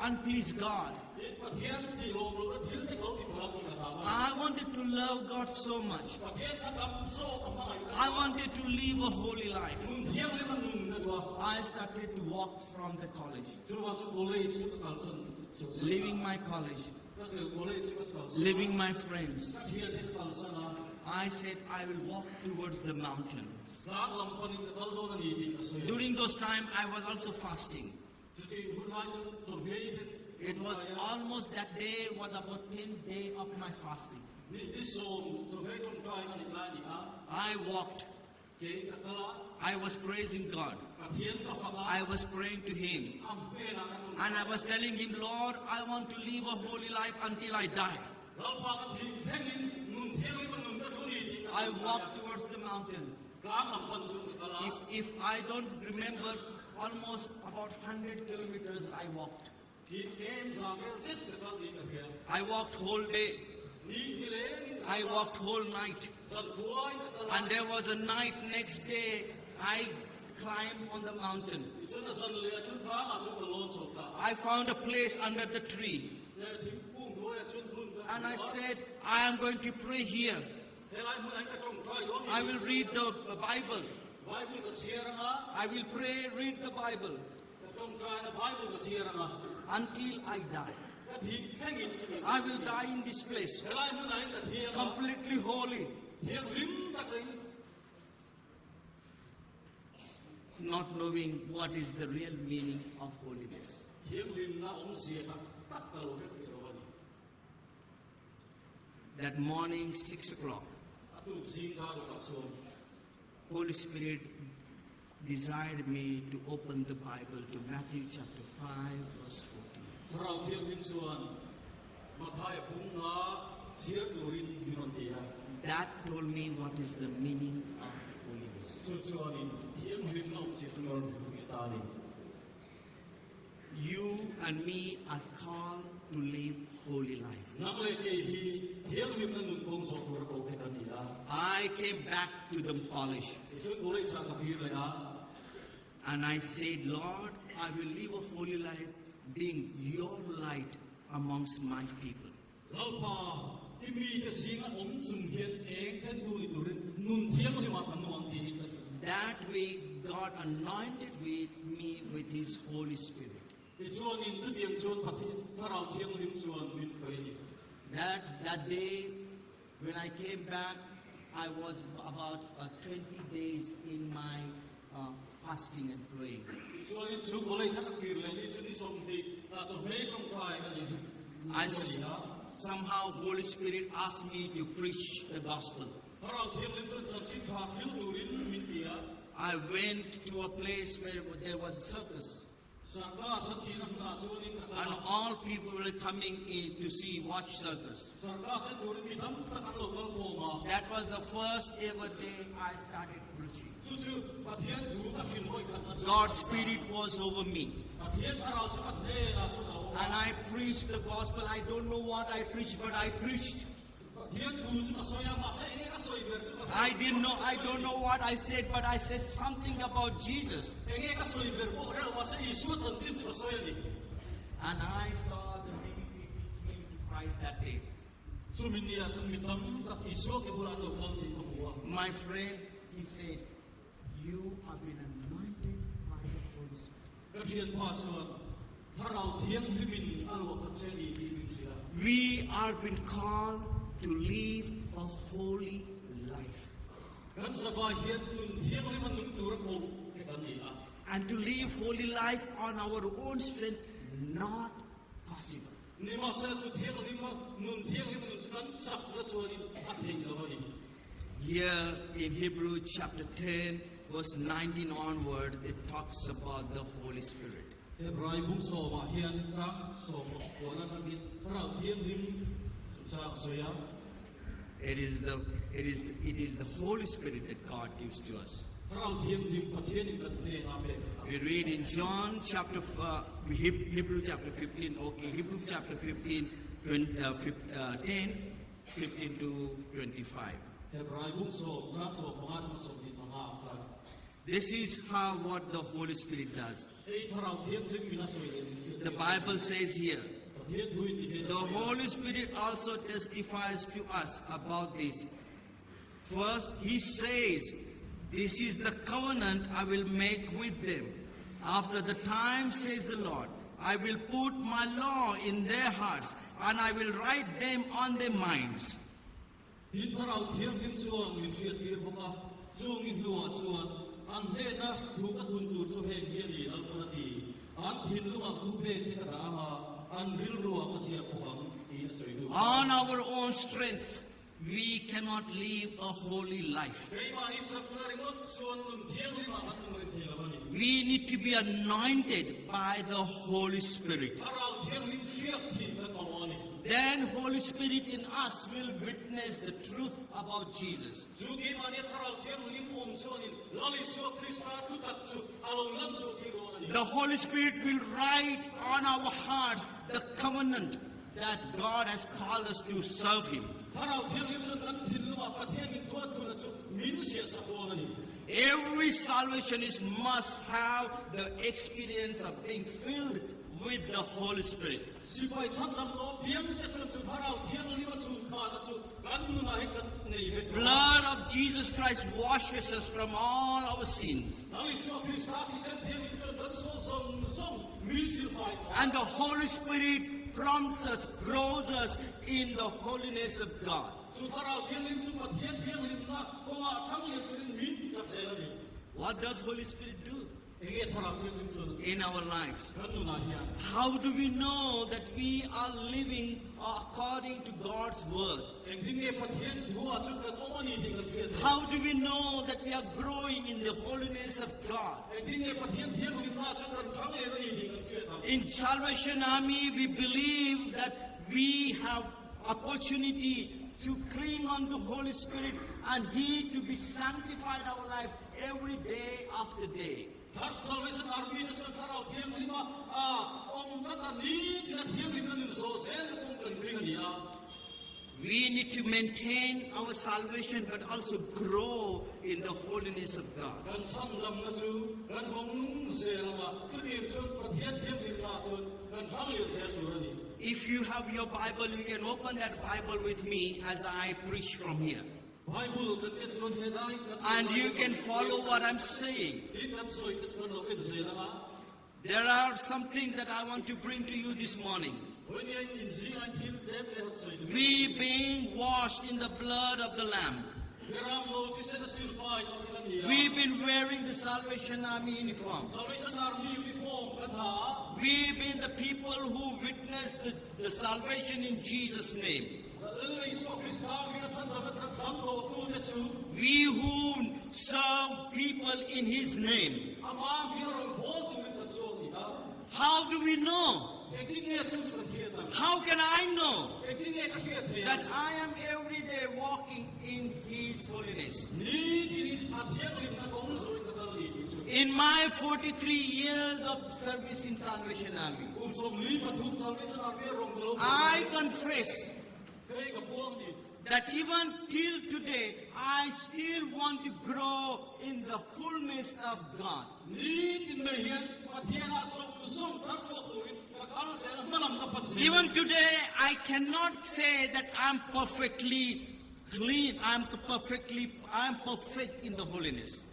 unplease God. Tin, Pathian tih lawm lohna thil te ka lo ti palh ang tih ka hlau a. I wanted to love God so much. Pathian kha tam zawk a hmangaih ka I wanted to live a holy life. Nun thianghlim a nun ka duh a. I started to walk from the college, Chuvang chu college chu ka kalsan chhuahsan a. Leaving my college, Ka college chu ka kalsan a. Leaving my friends. Ka thiante ka kalsan a. I said, I will walk towards the mountain. Tlang lam panin ka kal dawn a ni tih ka sawi a. During those time, I was also fasting. Chutih hun lai chuan chawhmeh in It was almost that day was about 10 day of my fasting. Ni ni sawm chawhmeh tawngtai ka nih lai a ni a. I walked. Kei ka kal a. I was praising God. Pathian ka fak a. I was praying to Him. Am hnenah ka tawngtai. And I was telling Him, Lord, I want to live a holy life until I die. Lalpa ka thih thlengin nun thianghlim a nun ka duh ni tih ka I tawngtai a. walked towards the mountain. Tlang lam pan chu ka kal a. If I don't remember, almost about 100 kilometers I walked. Ki kem za vel zet ka kal niin ka hria. I walked whole day. Ni nilengin ka I kal a. walked whole night. Zankhua in ka kal a. And there was a night next day, I climbed on the mountain. Tichuan a zan leh ah chuan tlangah chuan ka lawn chho ta a. I found a place under the tree. He thingkung hnuaiah chuan hmun ka And I hmu a. said, I am going to pray here. Helai hmunah hian ka tawngtai dawn ni I will read the Bible. Bible ka chhiar anga. I will pray, read the Bible Ka tawngtai na Bible ka chhiar anga. Until I die. Ka thih thlengin chumi. I will die in this place, Helai hmunah hian ka thi anga. Completely holy, Thianghlim takin not knowing what is the real meaning of holiness. Thianghlimna awmzia tak tak ka lo hre fiah lo a ni. That morning, 6 o'clock, A tuk zing dar rukah chuan Holy Spirit desired me to open the Bible to Matthew chapter 5, verse 14. Thlarau Thianghlim chuan Matthai bung nga chhiar turin min rawn ti a. That told me what is the meaning of holiness. Chu chuanin thianghlimna awmzia chu min rawn hrilhfiah ta a ni. You and me are called to live holy life. Nang leh kei hi thianghlimna nun kawng zawh tur a koh te kan ni a. I came back to the college Tichuan college ah ka kir leh a. And I said, Lord, I will live a holy life being your light amongst my people. Lalpa, i mite zinga awm chung hian eng then tu ni turin nun thianghlim ah ka nung ang tiin ka hrilh. That week, God anointed with me with His Holy Spirit. Tichuanin chutiang chuan Pathian Thlarau Thianghlim chuan min khawih a ni. That day, when I came back, I was about 20 days in my fasting and praying. Tichuanin chu college a ka kir leh ni chu ni 20 chawhmeh tawngtai ka ni. Somehow Holy Spirit asked me to preach the gospel. Thlarau Thianghlim chuan chanchin tha hril turin min ti a. I went to a place where there was a circus. Circus an tihna hmunah chuanin ka kal And a. all people were coming in to see, watch circus. Circus en turin mi tam tak an lo kal khawm a. That was the first ever day I started preaching. Chu chu Pathian thu ka hril vawi khatna chu. God's Spirit was over me. Pathian Thlarau chu ka hnenah chuan a awm a. And I preached the gospel. I don't know what I preached, but I preached. Pathian thu chu ka sawi a, mahse enge ka sawi ber chu ka I didn't know, I don't know what I said, but I said something about Jesus. Enge ka sawi ber pawh hre lo, mahse Isua chanchin chu ka sawi a ni. And I saw the many people came to Christ that day. Chumi ni ah chuan mi tam tak Isua ke bulah an lo kal tih ka hmu a. My friend, he said, You have been anointed by the Holy Spirit. Ka thianpa chuan Thlarau Thianghlimin a luah khat che a ni tih min hrilh a. We are been called to live a holy life. Kan zavai hian nun thianghlim a nung tur a koh te kan ni a. And to live holy life on our own strength not possible. Nimahsela chu thianghlim a nun thianghlim a nun chu kan chakna chuanin a theih lo a ni. Here in Hebrew chapter 10 verse 19 onwards it talks about the Holy Spirit. Hebrai bung sawmah hian chang sawm kuan atangin Thlarau Thianghlim chungchang a sawi a. It is the it is it is the Holy Spirit that God gives to us. Thlarau Thianghlim Pathianin kan hnena a pek a. We read in John chapter uh, Hebrew chapter 15 okay Hebrew chapter 15 20, uh, 15, uh, 10 15 to 25. Hebrai bung sawm chang 15 atang 25 ah khan. This is how what the Holy Spirit does. Hei Thlarau Thianghlim min a sawi leh min hriat The Bible says here Pathian thuin ti hian a The sawi a. Holy Spirit also testifies to us about this. First, he says, This is the covenant I will make with them. After the time, says the Lord, I will put my law in their hearts and I will write them on their minds. Tin, Thlarau Thianghlim chuan min hriattir bawk a, chung i hnuah chuan an hnehna thu ka thun tur chu heng hi a ni, Lalpan a ti. An thinlungah thu pek te ka dah ang a, an rilruah ka ziak bawk ang, tiin a sawi duh kha. On our own strength we cannot live a holy life. Keimahni chakna ringawt chuan nun thianghlimah kan nung reng thei lo a ni. We need to be anointed by the Holy Spirit. Thlarau Thianghlim hriak thih kan mamawh a ni. Then Holy Spirit in us will witness the truth about Jesus. Chu keimahni Thlarau Thianghlim awm chuanin Lal Isua Krista thutak chu a lo lan chhuah thei dawn a ni. The Holy Spirit will write on our hearts the covenant that God has called us to serve Him. Thlarau Thianghlim chuan kan thinlungah Pathianin thuatthuna chu min ziahsak dawn a ni. Every salvationist must have the experience of being filled with the Holy Spirit. Sipai chhandam tawh piangte chuan chu Thlarau Thianghlim a chhungkhahna chu kan nunah hi kan nei vek lo a. Blood of Jesus Christ washes us from all our sins. Lal Isua Krista thisen Thianghlim chuan kan sual zawng zawng min silfai tawh a. And the Holy Spirit prompts us, grows us in the holiness of God. Chu Thlarau Thianghlim chu Pathian Thianghlimna kawngah thang lian turin min ti chak zel a ni. What does Holy Spirit do? Enge Thlarau Thianghlim chuan a tih? In our lives. Kan nunah hian. How do we know that we are living according to God's word? Engtin nge Pathian thuah chuan kan awm a ni tih kan hriat theih? How do we know that we are growing in the holiness of God? Engtin nge Pathian Thianghlimna chuan kan thang lian a ni tih kan hriat ang? In Salvation Army we believe that we have opportunity to cling on to Holy Spirit and He to be sanctified our life every day after day. Thar Salvation Army te chuan Thlarau Thianghlima a awm tlat a ni tina Thianghlimna nun zawh zel na kawng kan ring a ni a. We need to maintain our salvation but also grow in the holiness of God. Kan chhandamna chu kan vawng nung zel ang a, chutiang chuan Pathian Thianghlimna chuan kan hrang lian zel tur a ni. If you have your Bible, you can open that Bible with me as I preach from here. Bible kan en chuan helai kan sawi And lai you chu can follow what I'm saying. Tin kan sawi te chu kan lo en zel ang a. There are some things that I want to bring to you this morning. Vawinia in inzing a in thil tlem leh han sawi duh. We being washed in the blood of the Lamb. Beram no thisen a silfai tawh te kan ni a. We've been wearing the Salvation Army uniform. Salvation Army uniform kan ha a. We've been the people who witnessed the, the salvation in Jesus' name. Lal Isua Krista ringa chhandamna thar chang tawh tute chu. We who serve people in His name. Amah hming a rawn bawl turin kan chhuak ni a. How do we know? Engtin nge chu chu kan hriat ang? How can I know Engtin nge ka hriat theih ang? that I am every day walking in His holiness? Ni tinin a thianghlimna kawng zawhin ka kal ni tih chu. In my 43 years of service in Salvation Army, Kum 43 Salvation Army a rawn ka lo bawl I lai. confess Hei ka puang ni. that even till today, I still want to grow in the fullness of God. Ni tin mai hian Pathianah zawng zawng thar chhuak turin ka kal zel a, hmalam ka pan zel. Even today, I cannot say that I'm perfectly clean, I am perfectly, I am perfect in the holiness.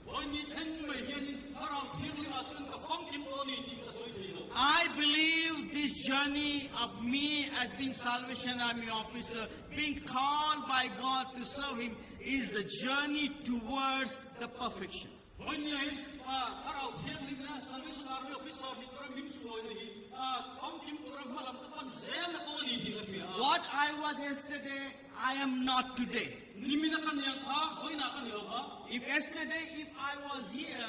I believe this journey of me as being Salvation Army officer, being called by God to serve Him, is the journey towards the perfection. What I was yesterday, I am not today. If yesterday, if I was here,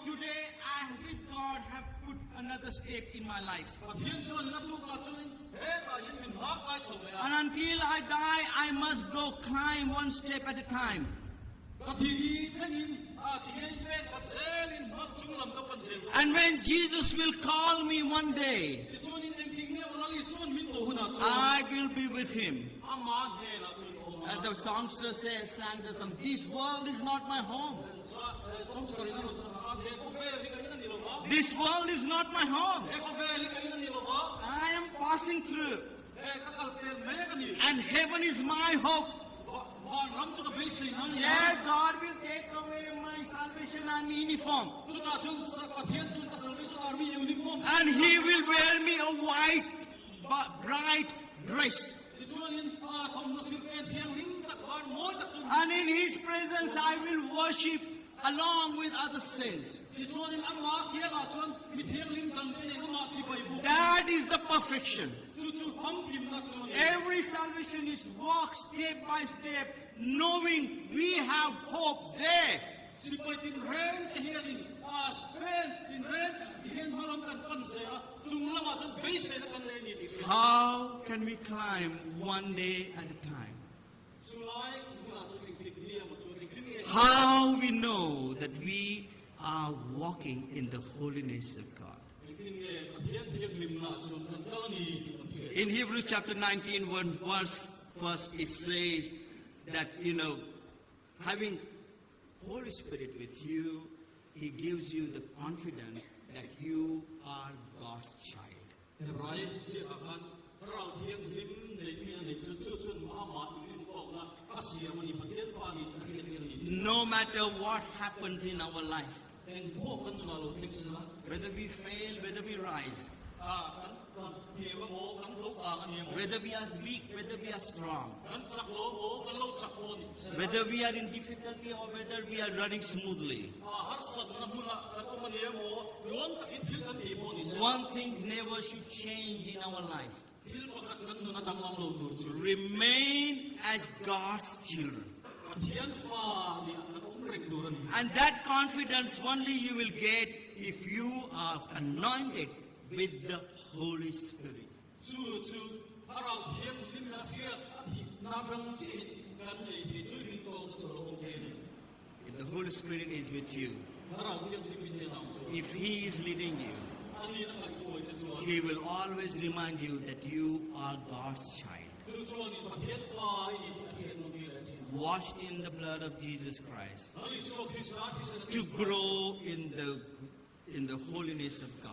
today I, with God, have put another step in my life. And until I die, I must go climb one step at a time. And when Jesus will call me one day, I will be with him. And the songster says, sang the song, This world is not my home. This world is not my home. I am passing through. And heaven is my hope. There God will take away my salvation army uniform. And he will wear me a white, bright dress. And in his presence I will worship along with other saints. That is the perfection. Every salvation is walk step by step, knowing we have hope there. How can we climb one day at a time? How we know that we are walking in the holiness of God? In Hebrews chapter 19, one verse first, it says that, you know, having Holy Spirit with you, He gives you the confidence that you are God's child. No matter what happens in our life, whether we fail, whether we rise, whether we are weak, whether we are strong, whether we are in difficulty or whether we are running smoothly, one thing never should change in our life. Remain as God's children. And that confidence only you will get if you are anointed with the Holy Spirit. If the Holy Spirit is with you, if He is leading you, He will always remind you that you are God's child. Washed in the blood of Jesus Christ to grow in the, in the holiness of God.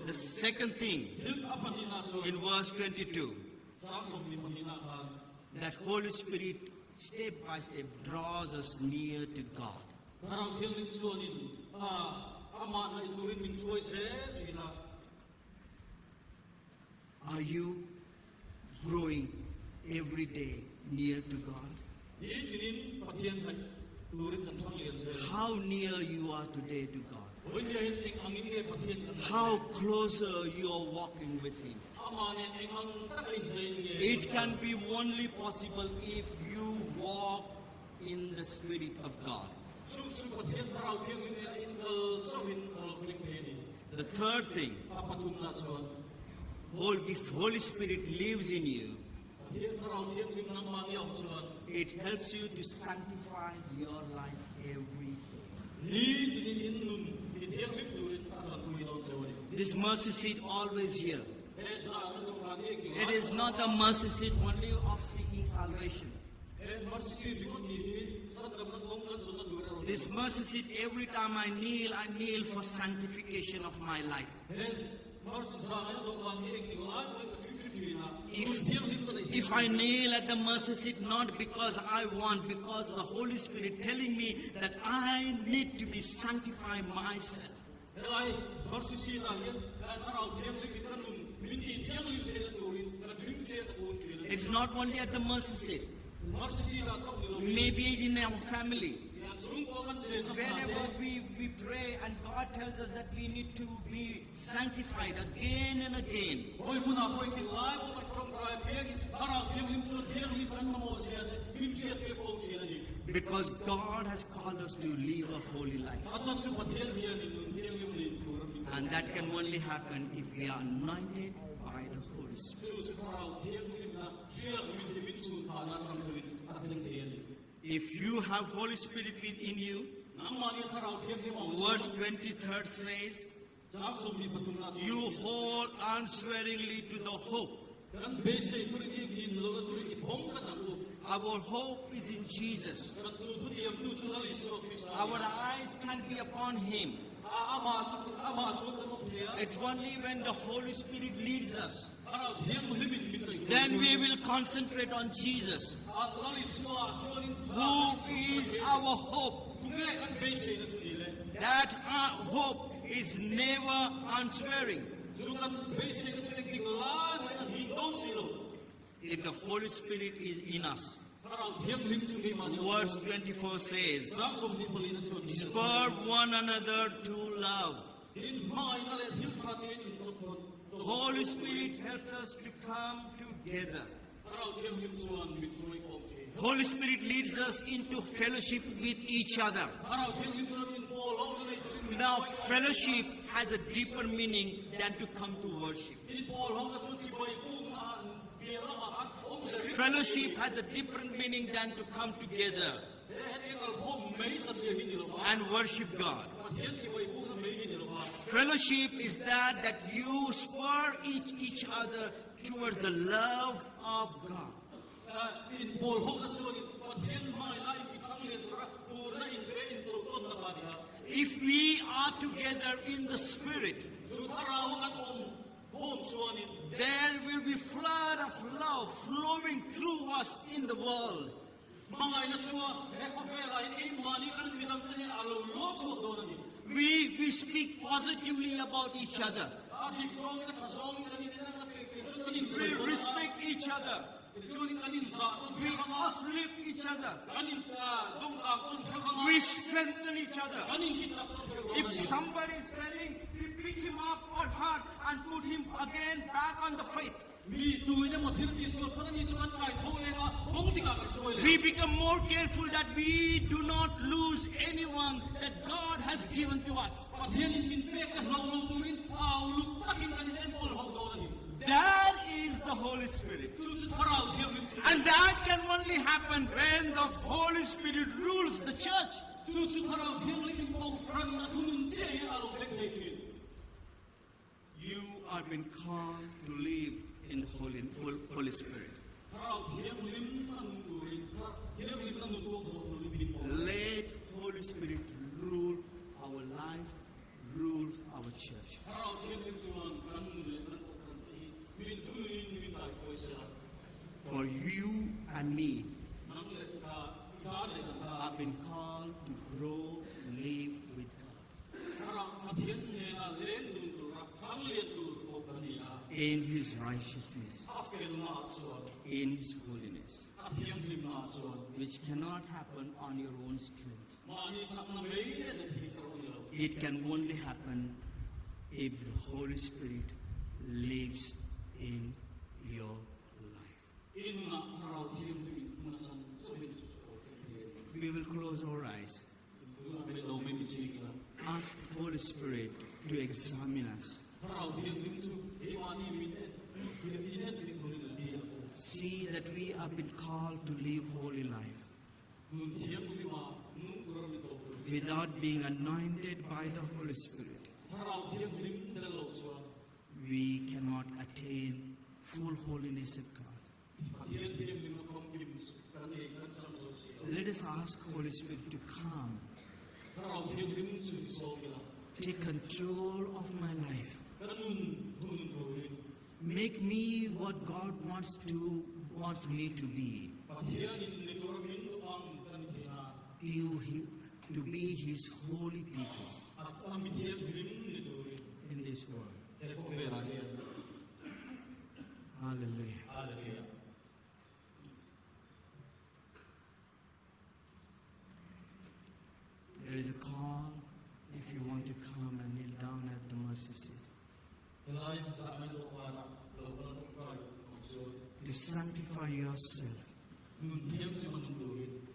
The second thing in verse 22 that Holy Spirit step by step draws us near to God. Are you growing every day near to God? How near you are today to God? How closer you are walking with Him? It can be only possible if you walk in the Spirit of God. The third thing, Holy, Holy Spirit lives in you. It helps you to sanctify your life every day. This mercy seat always here. It is not the mercy seat only of seeking salvation. This mercy seat, every time I kneel for sanctification of my life. If, if I kneel at the mercy seat, not because I want, because the Holy Spirit telling me that I need to be sanctified myself. It's not only at the mercy seat. Maybe in our family. Whenever we, we pray and God tells us that we need to be sanctified again and again. Because God has called us to live a holy life. And that can only happen if we are anointed by the Holy Spirit. If you have Holy Spirit within you, verse 23rd says, You hold unswearingly to the hope. Our hope is in Jesus. Our eyes can be upon Him. It's only when the Holy Spirit leads us, then we will concentrate on Jesus, who is our hope. That our hope is never unswearing. If the Holy Spirit is in us, verse 24 says, Spur one another to love. Holy Spirit helps us to come together. Holy Spirit leads us into fellowship with each other. Now, fellowship has a deeper meaning than to come to worship. Fellowship has a different meaning than to come together and worship God. Fellowship is that that you spur each, each other towards the love of God. If we are together in the Spirit, there will be flood of love flowing through us in the world. We, we speak positively about each other. We respect each other. We uplift each other. We strengthen each other. If somebody is failing, we pick him up or her and put him again back on the faith. We become more careful that we do not lose anyone that God has given to us. That is the Holy Spirit. And that can only happen when the Holy Spirit rules the church. You are been called to live in the Holy, Holy Spirit. Let Holy Spirit rule our life, rule our church. For you and me have been called to grow, live with God. In His righteousness, in His holiness, which cannot happen on your own strength. It can only happen if the Holy Spirit lives in your life. We will close our eyes. Ask Holy Spirit to examine us. See that we have been called to live holy life without being anointed by the Holy Spirit. We cannot attain full holiness of God. Let us ask Holy Spirit to come. Take control of my life. Make me what God wants to wants me to be. Pathianin ni tura min duh ang ka ni theih nan. To he, to be his holy people. A mi thianghlim ni turin. In this world. He khawvelah hian. Hallelujah. Hallelujah. There is a call if you want to come and kneel down at the mercy seat. To sanctify yourself.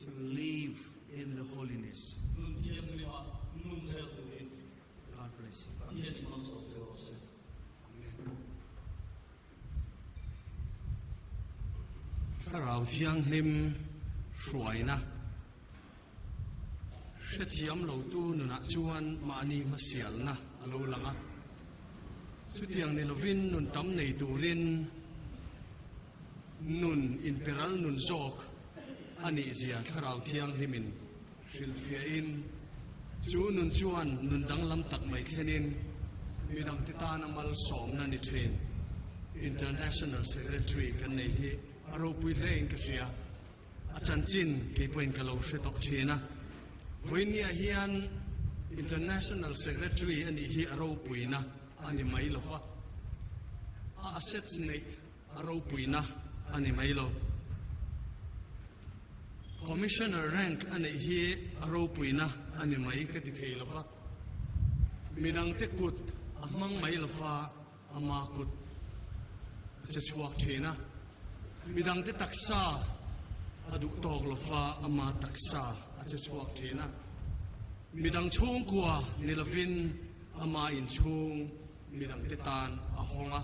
To live in the holiness. God bless you. Amen. Thlarau Thianghlim hruaina hrethiam lotu nunah chuan mahni hmasialna a lo lang a. Chutiang ni lovin nun tam nei turin nun inperal nun zawk a nihzia Thlarau Thianghlimin hrilhfiahin chu nun chuan nun danglam tak mai thlenin midangte tana malsawmna ni thin. International Secretary kan nei hi a ropui hlein ka hria. A chanchin kei pawhin ka lo hre tawk thin a. Vawinia hian International Secretary a nih hi a ropuina a ni mai lo va, a assets neih a ropuina a ni mai lo. Commissioner rank a neih hi a ropuina a ni mai ka ti thei lo va, midangte kut a hmang mai lo va, ama kut a che chhuak thin a, midangte taksa a duh tawk lo va, ama taksa a che chhuak thin a, midang chhungkua ni lovin ama inchhung midangte tan a hawng a.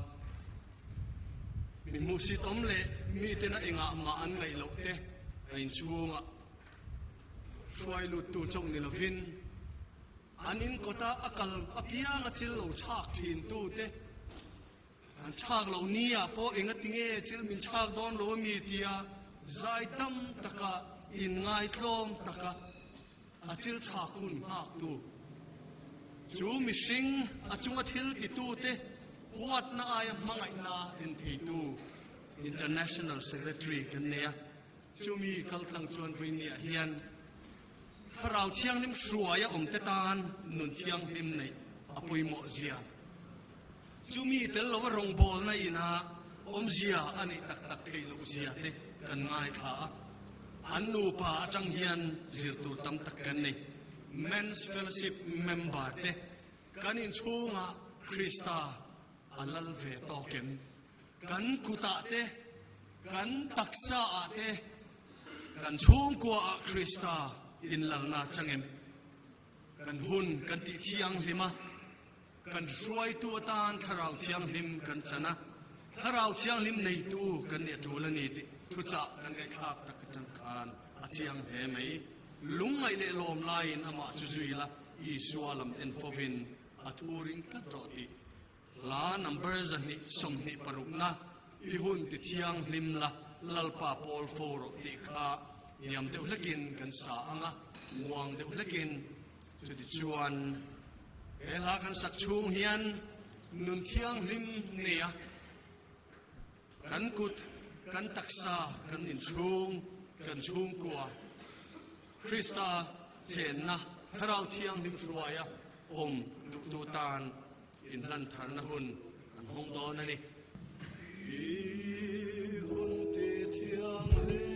Mi hmuhsit awm leh mitena engah mah an ngaih loh te a inchhungah hruai luttu chauh ni lovin an in kawta a kal apianga chil lo chhak thintu te an chhak loh nia pawh engatinge chil min chhak dawn lo ami tia zai tam taka inngaitlawm taka A chil chhak hun nghaktu chu mihring a chunga thil titute huatna aia hmangaihna en theitu International Secretary kan nei a. Chumi kaltlang chuan vawinia hian Thlarau Thianghlim hruaia awmte tan nun thianghlim neih a pawimawh zia. Chumi tel lova rawngbawlna ina awmzia a neih tak tak theih loh zia te kan ngaithla a. An nupa atang hian zir tur tam tak kan nei. Men's Fellowship member te kan inchhungah Krista a lal ve tawk em? Kan kutah te, kan taksa ah te, kan chhungkua ah Krista inlalna chang em? Kan hun kan tih thianghlim a. Kan hruaitu atan Thlarau Thianghlim kan chan a, Thlarau Thianghlim neitu kan nih a tul a ni tih thuchah kan ngaihthlak tak atang khan a chiang hle mai. Lungngaih leh lawm laiin amah chu zui la, Isua lam en fovin a thu ring tlat rawh tih hla number 226 na i hun ti thianghlim la, Lalpa pawl fo rawh tih kha hniam deuh hlekin kan sa ang a, muang deuh hlekin Chutichuan, he hla kan sak chhung hian nun thianghlim neia kan kut, kan taksa, kan inchhung, kan chhungkua, Krista chenna Thlarau Thianghlim hruaia awm duhtu tan inhlan tharna hun kan hawng dawn a ni. I hun ti thianghlim.